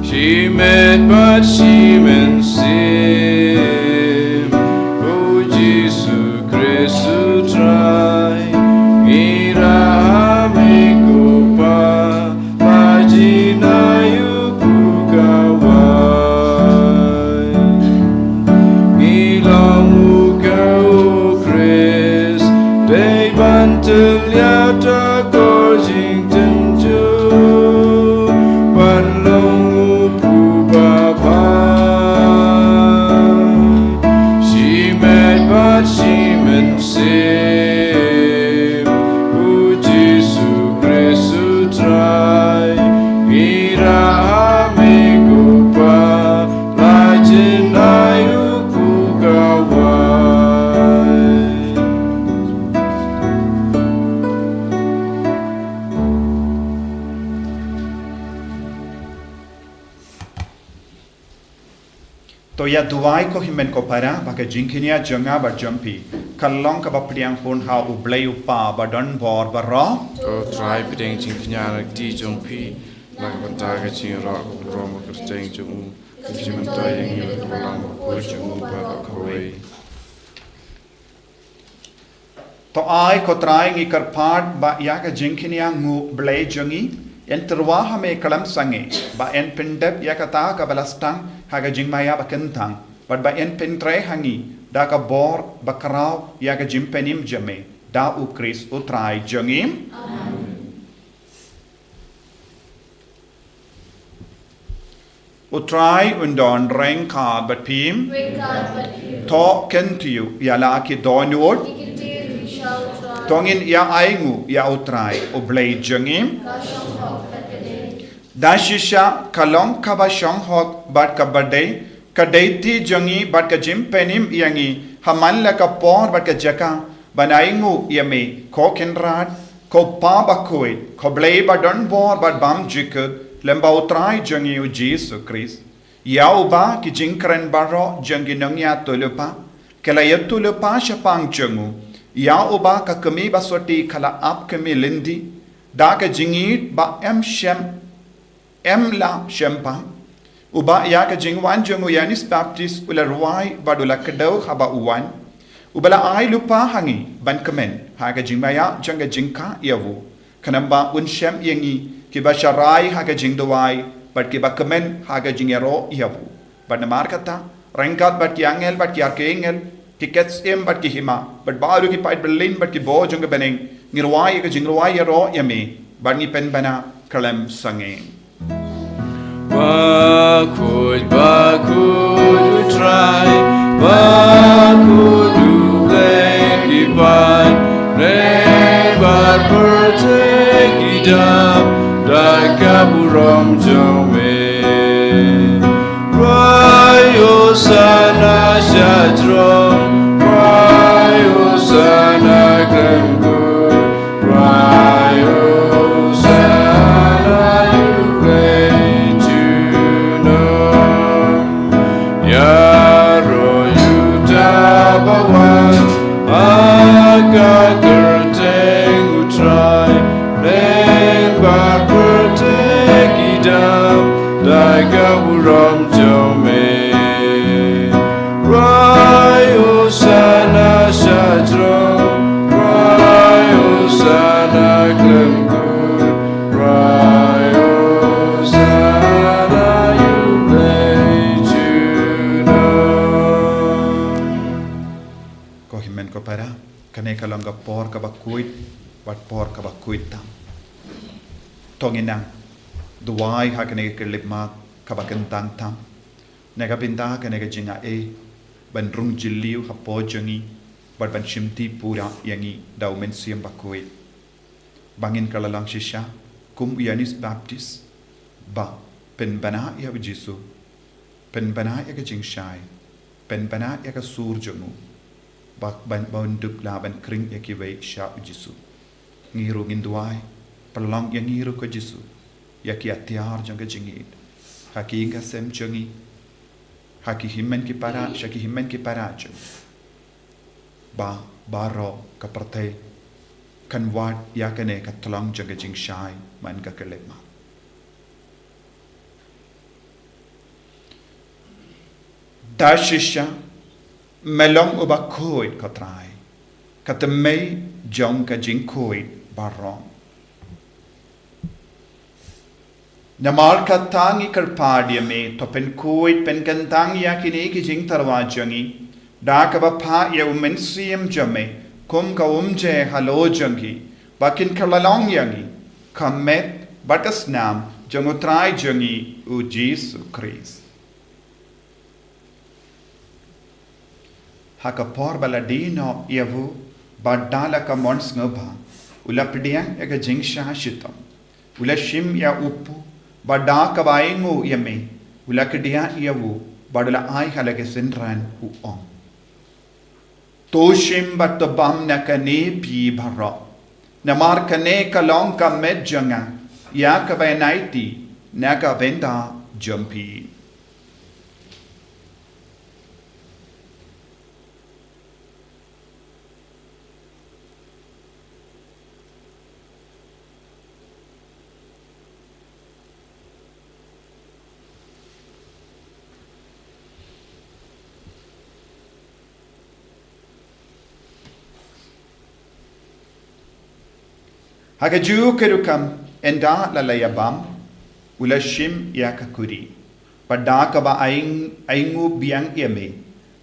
Shimet bad shimensiem, O Jisu Khrist u Trai, ngi rah ha me ko Pa, ba jin ai u pukawai. Ngi long u ka u Khrist, dei ban tyllia ta ko jingtynjuh, ban long u pubabha. Shimet bad shimensiem, U Jisu Khrist u Trai, ngi rah ha me ko Pa, la jin ai u pukawai. To ïa duwai ko hynmen ko para, ba ka jingkñia jong nga bad jong phi ka long kaba pdiang hun ha U Blei u Pa ba don bor baroh. To Trai, pdiang jingkñia na ka kti jong phi na ka bynta ka jingïaroh ka burom ka kyrteng jong u, ka jingmyntoi ïa ngi bad ka balang bakhuid jong u baroh kawei. To ai ko Trai, ngi kyrpad ba ïa ka jingkñia nguh Blei jong ngi yn tyrwa ha me khlem sangeh, ba yn pyndep ïa kata kaba la sdang ha ka jingmaïa ba kyntang, bad ba yn pyntrei ha ngi da ka bor ba khraw ïa ka jingpynim jong me, da u Khrist u Trai jong ngi. Amen. U Trai un don ryngkat bad phi. Ryngkat bad phi. To kyntiew ïa la ki dohnud. Ki kyntiew ïa u Trai. To ngin ïa ainguh ïa u Trai U Blei jong ngi. Ka shong hok bad ka dei. Da shisha ka long kaba shong hok bad kaba dei, ka dei kti jong ngi bad ka jingpynim ïa ngi ha man la ka por bad ka jaka, ban ainguh ïa me, ko Kynrad, ko Pa bakhuid, ko Blei ba don bor bad bymjukut, lyngba u Trai jong ngi u Jisu Khrist. Ïa uba ki jingkren baroh jong ki nongïathuhlypa ki la ïathuhlypa shaphang jong u. Ïa uba ka kmie ba sotti ka la ap kmie lynti da ka jingïeit ba em shem em la shemphang, uba ïa ka jingwan jong u Ïoannis Baptist u la rwai bad u la kdew haba u wan, uba la ai lypa ha ngi ban kmen ha ka jingmaïa jong ka jingkha ïa u, khnang ba un shem ïa ngi kiba sharai ha ka jingduwai bad kiba kmen ha ka jingïaroh ïa u. Bad namar kata, ryngkat bad ki angel bad ki archangel, ki kat syiem bad ki hima, bad baroh ki paid byllien bad ki bor jong ka bneng, ngi rwai ïa ka jingrwai ïaroh ïa me, bad ngi pynbna khlem sangeh. Bakhuid, bakhuid u Trai, bakhuid U Blei ki paid, bad pyrthei ki dap da ka burom jong me. Rwai Hosana sha jrong, rwai Hosana khlem kut, rwai Hosana ïa U Blei junom. Ïaroh ïa uta ba wan ha ka kyrteng U Trai, bad pyrthei ki dap da ka burom jong me. khuid, bad por kaba khuid tam. To ngin nang duwai ha kane ka khyllipmat kaba kyntang tam. Na ka bynta kane ka jingaiei ban rung jylliew hapoh jong ngi, bad ban shimti pura ïa ngi da u Mynsiem Bakhuid. Ba ngin kylla long shisha kum u Ïoannis Baptist, ba pynbna ïa u Jisu, pynbna ïa ka jingshai, pynbna ïa ka sur jong u, ba ban, ban dup la ban khring ïa kiwei sha u Jisu. Ngi ruh ngin duwai, pynlong ïa ngi ruh ko Jisu ïa ki atiar jong ka jingïeit ha ki ïing ka sem jong ngi, ha ki hynmen ki para, sha ki hynmen ki para jong ngi. Ba baroh ka pyrthei kan wad ïa kane ka tyllong jong ka jingshai man ka khyllipmat. Da shisha me long uba khuid, ko Trai, ka tymmen jong ka jingkhuid baroh. Namar kata ngi kyrpad ïa me, to pynkhuid pynkyntang ïa kine ki jingtyrwa jong ngi da kaba phah ïa u Mynsiem jong me kum ka umjer halor jong ngi, ba kin kylla long ïa ngi ka met bad ka snam jong u Trai jong ngi u Jisu Khrist. Ha ka por ba la die noh ïa u, bad da la ka mon sngewbha, u la pdiang ïa ka jingshah shitom, u la shim ïa u kpu, bad da kaba ainguh ïa me, u la kdiah ïa u, bad u la ai ha la ki synran, u ong: To shim bad to bam na kane phi baroh, namar kane ka long ka met jong nga ïa kaba yn aiti na ka bynta jong phi. Ha kajuh ka rukom, ynda la la ïa bam, u la shim ïa ka kuri, bad da kaba aing-, ainguh biang ïa me,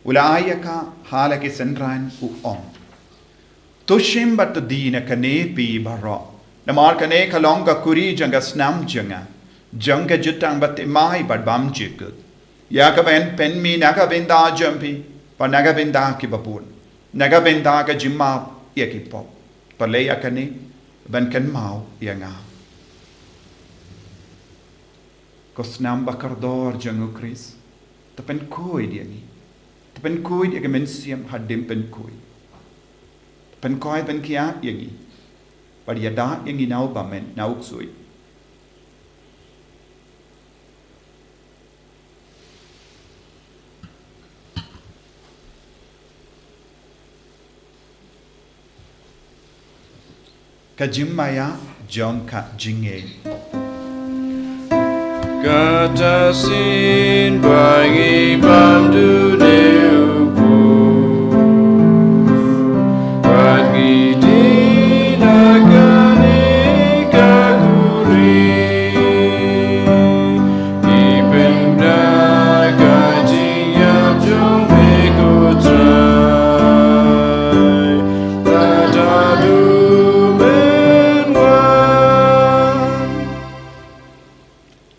u la ai ïa ka ha la ki synran, u ong: To shim bad to die na kane phi baroh, namar kane ka long ka kuri jong ka snam jong nga, jong ka jutang bathymmai bad bymjukut, ïa kaba yn pynmih na ka bynta jong phi bad na ka bynta kiba bun, na ka bynta ka jingmap ïa ki pop. Pynleit ïa kane ban kynmaw ïa nga. Ko snam bakordor jong u Khrist, to pynkhuid ïa ngi. To pynkhuid ïa ka mynsiem hadien pynkhuid. To pynkhuid, pynkhiah ïa ngi. Bad ïada ïa ngi na u bymman, na u ksuid. Ka jingmaïa jong ka jingngeit. Kata shisien ba ngi bam dune u kpu, bad ngi die na kane ka kuri. Ngi pynbna ka jingïap jong me, ko Trai, bad haduh men wan.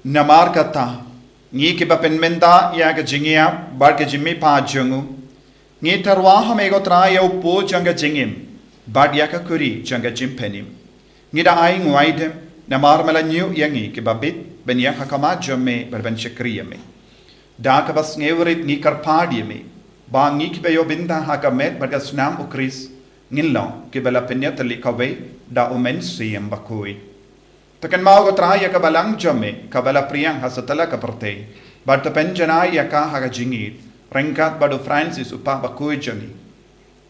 Namar kata, ngi kiba pynmynta ïa ka jingïap bad ka jingmihpat jong u, ngi tyrwa ha me, ko Trai, ïa u kpu jong ka jingim, bad ïa ka kuri jong ka jingpynim. Ngi da ai nguaidem, namar me la ñiew ïa ngi kiba bit ban ïaid ha khmat jong me bad ban shakri ïa me. Da kaba sngewrit ngi kyrpad ïa me, ba ngi kiba ïoh bynta ha ka met bad ka snam u Khrist, ngin long kiba la pynïatylli kawei da u Mynsiem Bakhuid. To kynmaw, ko Trai, ïa ka balang jong me kaba la pdiang ha satlak ka pyrthei, bad to pynjanai ïa ka ha ka jingïeit, ryngkat bad u Francis u Pape bakhuid jong ngi,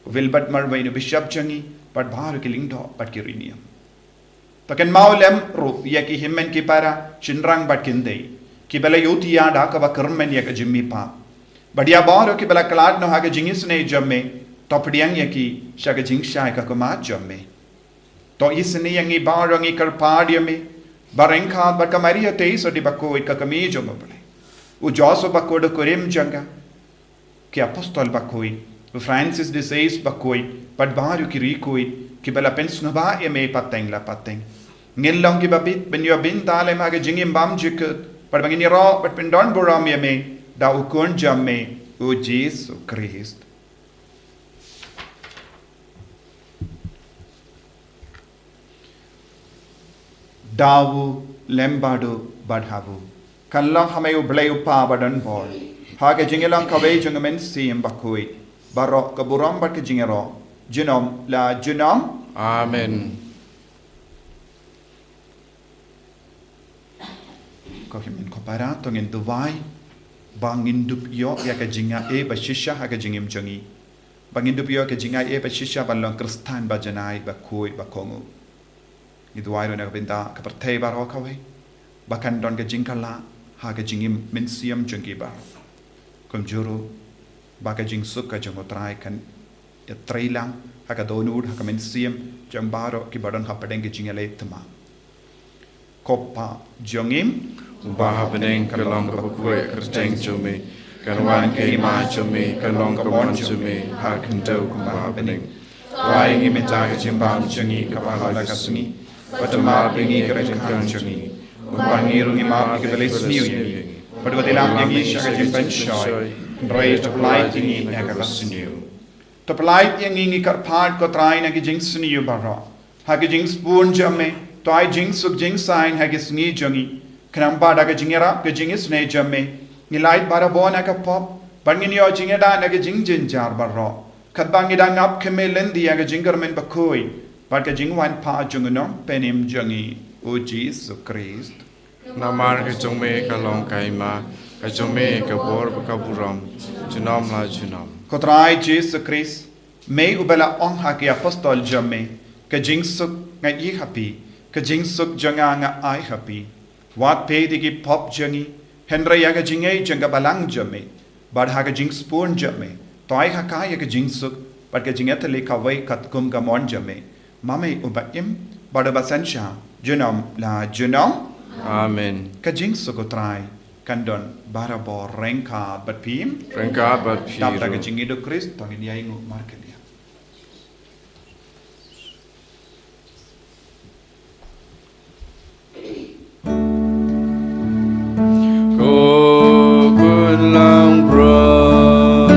u Wilbert Marwein u Bishop jong ngi, bad baroh ki lyngdoh bad ki riewniam. To kynmaw lem ruh ïa ki hynmen ki para, shynrang bad kynthei, kiba la ïohthiah da kaba kyrmen ïa ka jingmihpat. Bad ïa baroh kiba la khlad noh ha ka jingisynei jong me, to pdiang ïa ki sha ka jingshai ka khmat jong me. To isynei ïa ngi baroh, ngi kyrpad ïa me, ba ryngkat bad ka Maria Theisotti bakhuid, ka kmie jong u Blei, u Joseph bakhuid u kurim jong ka, ki apostol bakhuid, u Francis de Sales bakhuid, bad baroh ki riewkhuid, kiba la pynsngewbha ïa me pateng la pateng. Ngin long kiba bit ban ïoh bynta lem ha ka jingim bymjukut, bad ba ngin ïaroh bad pyndon burom ïa me da u Khun jong me, u Jisu Khrist. Da u lem bad u bad ha u. Kan long ha me u Blei u Kpa badonbor, ha ka jingïalang kawei jong u Mynsiem Bakhuid, baroh ka burom bad ka jingïaroh, junom la junom. Amen. Ko hynmen ko para, to ngin duwai ba ngin dup ïoh ïa ka jingaiei ba shisha ha ka jingim jong ngi. Ba ngin dup ïoh ka jingaiei ba shisha ban long Khristan ba janai, ba khuid, ba kohnguh. Ngi duwai ruh na ka bynta ka pyrthei baroh kawei, ba kan don ka jingkylla ha ka jingim mynsiem jong ki baroh. Kumjuh ruh ba ka jingsuk ka jong u Trai kan ïatrei lang ha ka dohnud, ha ka mynsiem jong baroh kiba don hapdeng ka jingïaleh thymmai. Ko Pa jong ngi uba ha bneng, ka long kaba khuid ka kyrteng jong me, kan wan ka hima jong me, kan long ka mon jong me ha ka khyndew kumba ha bneng. Ai ngi mynta ka jingbam jong ngi kaba ha la ka sngi, bad to map ïa ngi ki ryngkang jong ngi, kumba ngi ruh ngi map ïa kiba leh sniew ïa ngi, bad wat ïalam ïa ngi sha ka jingpynshoi, hynrei to pyllait ïa ngi na kaba sniew. To pyllait ïa ngi, ngi kyrpad ko Trai, na ki jingsniew baroh. Ha ki jingspun jong me, to ai jingsuk jingsaiñ ha ki sngi jong ngi. Khnang ba da ka jingïarap ka jingisynei jong me, ngin lait barabor na ka pop, bad ngin ïoh jingïada na ki jingjynjar baroh, katba ngi dang ap khmih lynti ïa ka jingkyrmen bakhuid bad ka jingwan pat jong u Nongpynim jong ngi, u Jisu Khrist. Namar ka jong me ka long ka hima, ka jong me ka bor bad ka burom, junom la junom. Ko Trai Jisu Khrist, me uba la ong ha ki apostol jong me, ka jingsuk nga ai ha phi, ka jingsuk jong nga nga ai ha phi. Wat peit ïa ki pop jong ngi, hynrei ïa ka jingngeit jong ka balang jong me. Bad ha ka jingspun jong me, to ai ha ka ïa ka jingsuk bad ka jingïatylli kawei katkum ka mon jong me, ma me uba im bad uba synshar junom la junom. Amen. Ka jingsuk u Trai kan don barabor ryngkat bad phi. Ryngkat bad phi ruh. Dap da ka jingïeit u Khrist, to ngin ïainguh markylliang. Ko Khun langbrot,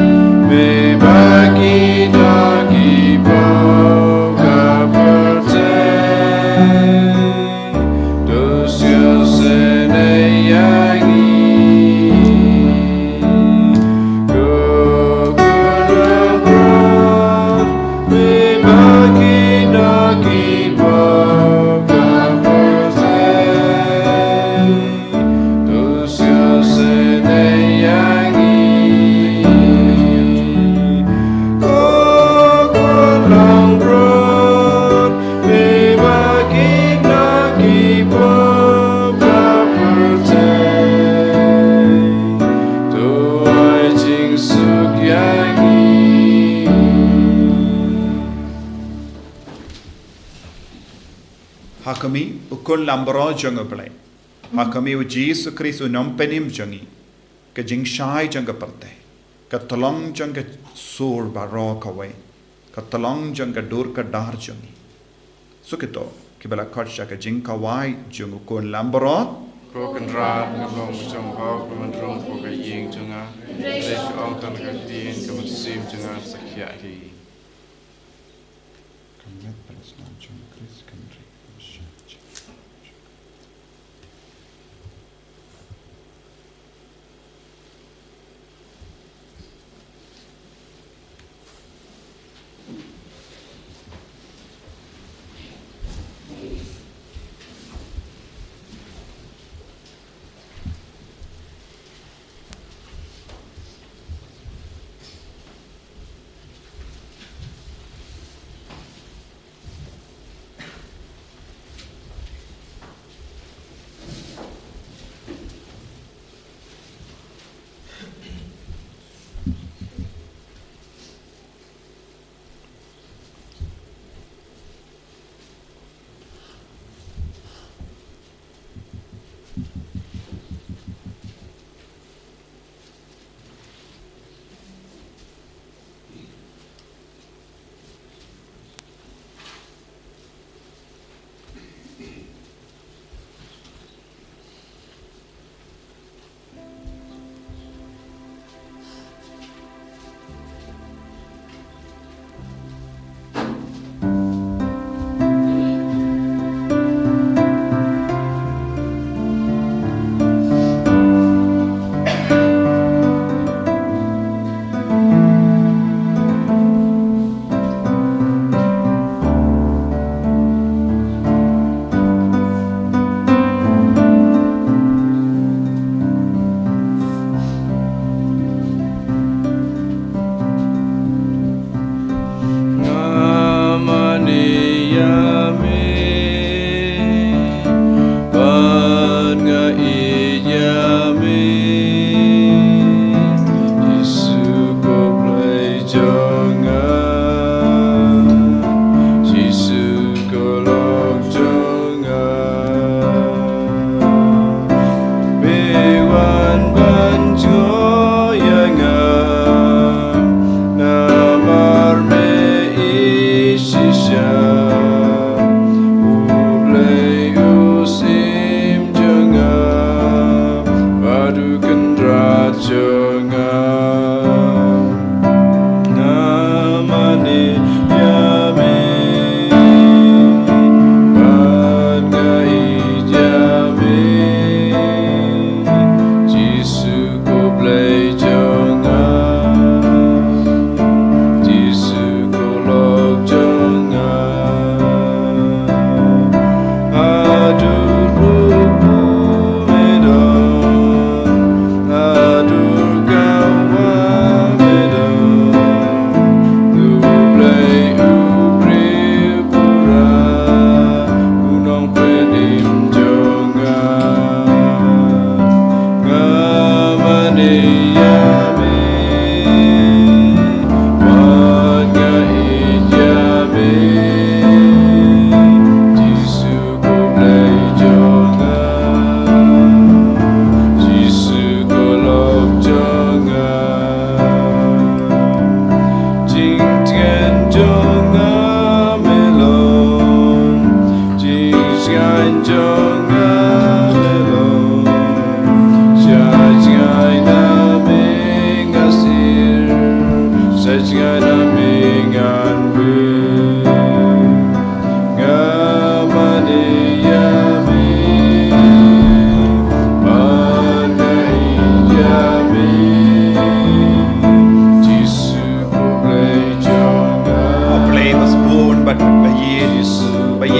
me ba ki da ki pop ka pyrthei, to sngewsynei ïa ngi. Ko Khun langbrot, me ba ki da ki pop ka pyrthei, to sngewsynei ïa ngi. Ko Khun langbrot, me ba ki da ki pop ka pyrthei, to ai jingsuk ïa ngi. Ha khmih, u Khun langbrot jong u Blei. Ha khmih, u Jisu Khrist, u Nongpynim jong ngi. Ka jingshai jong ka pyrthei, ka tyllong jong ka sur baroh kawei, ka tyllong jong ka dur ka dar jong ngi. Suk ito kiba la khot sha ka jingkhawai jong u Khun langbrot. Ko Kynrad, nga long u shong bok, ka man rung ko ka ïing jong nga. Hynrei shu ong tang ka ktien, ka mynsiem jong nga sa khiah hi. Ka met bad ka snam jong u Khrist kan ri.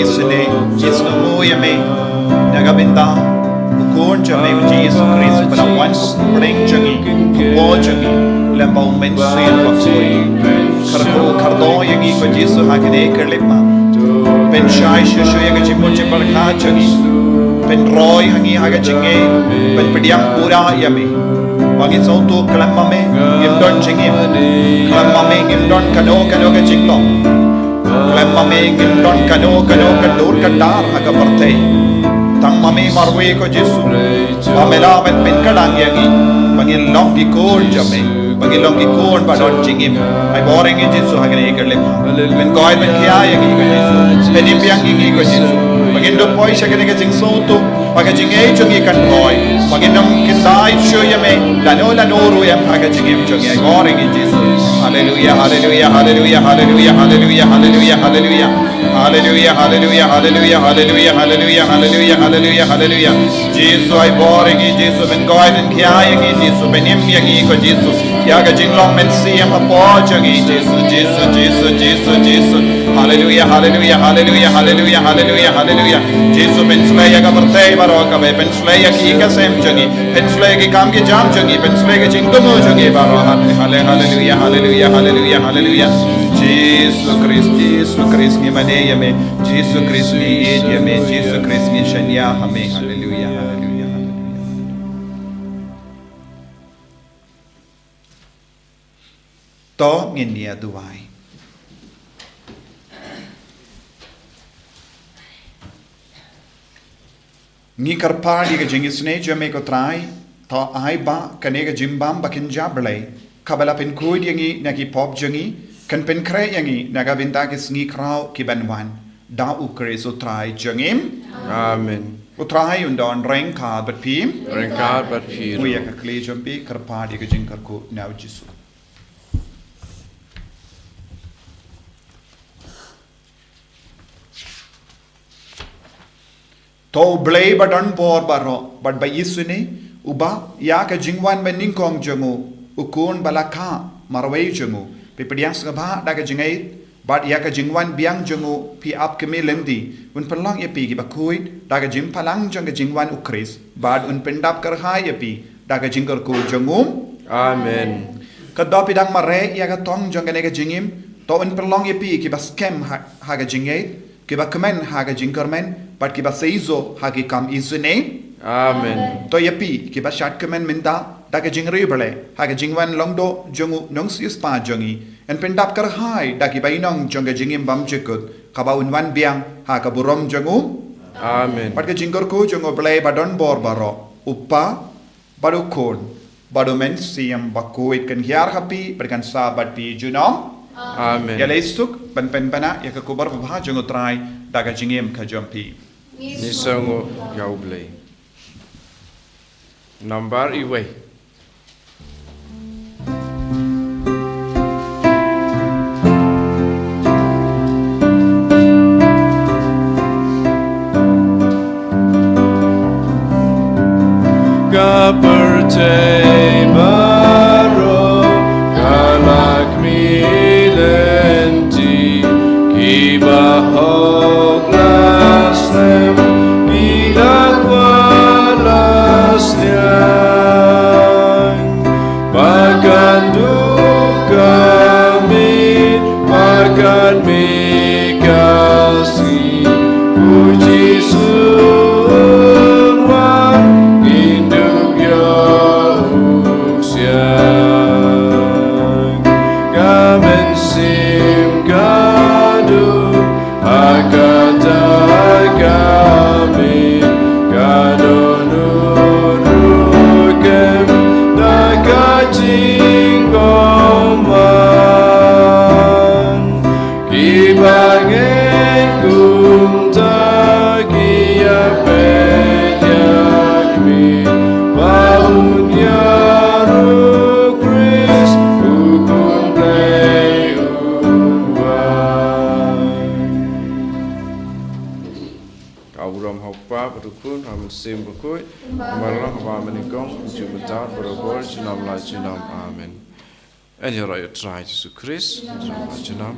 Isynei, isynei ïa me na ka bynta u Khun jong me u Jisu Khrist, ba la wan pdeng jong ngi, hapoh jong ngi, lem bad u Mynsiem Bakhuid. Kyrkhu kyrdoh ïa ngi ko Jisu ha kane ka lip ma. Pynshai shuh shuh ïa ka jingmut jingpyrkhat jong ngi. Pynroi ha ngi ha ka jingngeit, pynpdiang pura ïa me. Ba ngi sngewthuh khlem ma me ngim don jingim. Khlem ma me ngim don kano kano ka jinglong. Khlem ma me ngim don kano kano ka dur ka dar ha ka pyrthei. Tang ma me marwei ko Jisu. Ba me la ban pynkhlaiñ ïa ngi. Ba ngin long ki khun jong me. Ba ngin long ki khun ba don jingim. Ai bor ïa ngi Jisu ha kane ka lip. Pynkoit pynkhia ïa ngi ko Jisu. Pynimbiang ïa ngi ko Jisu. Ba ngin dup poi sha kane ka jingsngewthuh. Ba ka jingngeit jong ngi kan roi. Ba ngin ym kyntait shuh ïa me. Lano lano ruh em ha ka jingim jong ngi. Ai bor ïa ngi Jisu. Haleluia, haleluia, haleluia, haleluia, haleluia, haleluia, haleluia. Haleluia, haleluia, haleluia, haleluia, haleluia, haleluia, haleluia, haleluia. Jisu ai bor ïa ngi Jisu, pynkoit pynkhia ïa ngi Jisu, pynim ïa ngi ko Jisu. Ïa ka jinglong mynsiem hapoh jong ngi Jisu, Jisu, Jisu, Jisu, Jisu. Haleluia, haleluia, haleluia, haleluia, haleluia, haleluia. Jisu pynslei ïa ka pyrthei baroh kaba pynslei ïa ki ka sem jong ngi. Pynslei ïa ki kam ki jam jong ngi, pynslei ïa ka jingthmu jong ngi baroh. Hale, hale, haleluia, haleluia, haleluia, haleluia. Jisu Khrist, Jisu Khrist ngi mane ïa me. Jisu Khrist ngi ïeit ïa me, Jisu Khrist ngi shaniah ha me. Haleluia, haleluia, haleluia. To ngin ïa duwai. Ngi kyrpad ïa ka jingisynei jong me ko Trai, to ai ba kane ka jingbam ba kynja Blei, kaba la pynkhuid ïa ngi na ki pop jong ngi, kan pynkhreh ïa ngi na ka bynta ki sngi khraw ki ban wan. Da u Khrist u Trai jong ngi. Amen. U Trai un don ryngkat bad phi. Ryngkat bad phi ruh. Ïa ka khlieh jong phi, kyrpad ïa ka jingkyrkhu na u Jisu. To u Blei ba don bor baroh, bad ba isynei, uba ïa ka jingwan banyngkong jong u, u Khun ba la kha marwei jong u, phi pdiang sngewbha da ka jingngeit, bad ïa ka jingwan biang jong u phi ap khmih lynti, un pynlong ïa phi kiba khuid da ka jingphalang jong ka jingwan u Khrist, bad un pyndap kyrhai ïa phi da ka jingkyrkhu jong u. Amen. Katba phi dang mareh ïa ka thong jong kane ka jingim, to un pynlong ïa phi kiba skhem ha, ha ka jingngeit, kiba kmen ha ka jingkyrmen, bad kiba seisoh ha ki kam isynei. Amen. To ïa phi kiba shad kmen mynta da ka jingriewblei ha ka jingwan lyngdoh jong u Nongsiewspah jong ngi, yn pyndap kyrhai da ki bainong jong ka jingim bymjukut kaba un wan biang ha ka burom jong u. Amen. Bad ka jingkyrkhu jong u Blei ba don bor baroh, u Kpa, bad u Khun, bad u Mynsiem Bakhuid kan hiar ha phi bad kan sah bad phi junom. Amen. Ïaleh suk, pynpynbna ïa ka khubor babha jong u Trai da ka jingim ka jong phi. Ngi sngewnguh ïa u Blei. Nambar iwei. Ka pyrthei baroh ka la khmih lynti, kiba hok la slem, ki la kwah la sliang. Ba kan duk ka miet, ba kan mih ka sngi, u Jisu un wan, ngin dup ïa u sha. Ka mynsiem ka duk ha kata ka miet, ka dohnud ruh kem da ka jingkmen. Kiba ngeit kumta ki ïapeit ïa khmih, ba un ïaroh u Khrist u Khun Blei un wan. Ka burom ha u Kpa bad u Khun bad u Mynsiem Bakhuid, kumba la long ha banyngkong, juh mynta, barabor, junom la junom. Amen. Yn ïaroh ïa u Trai Jisu Khrist, junom la junom.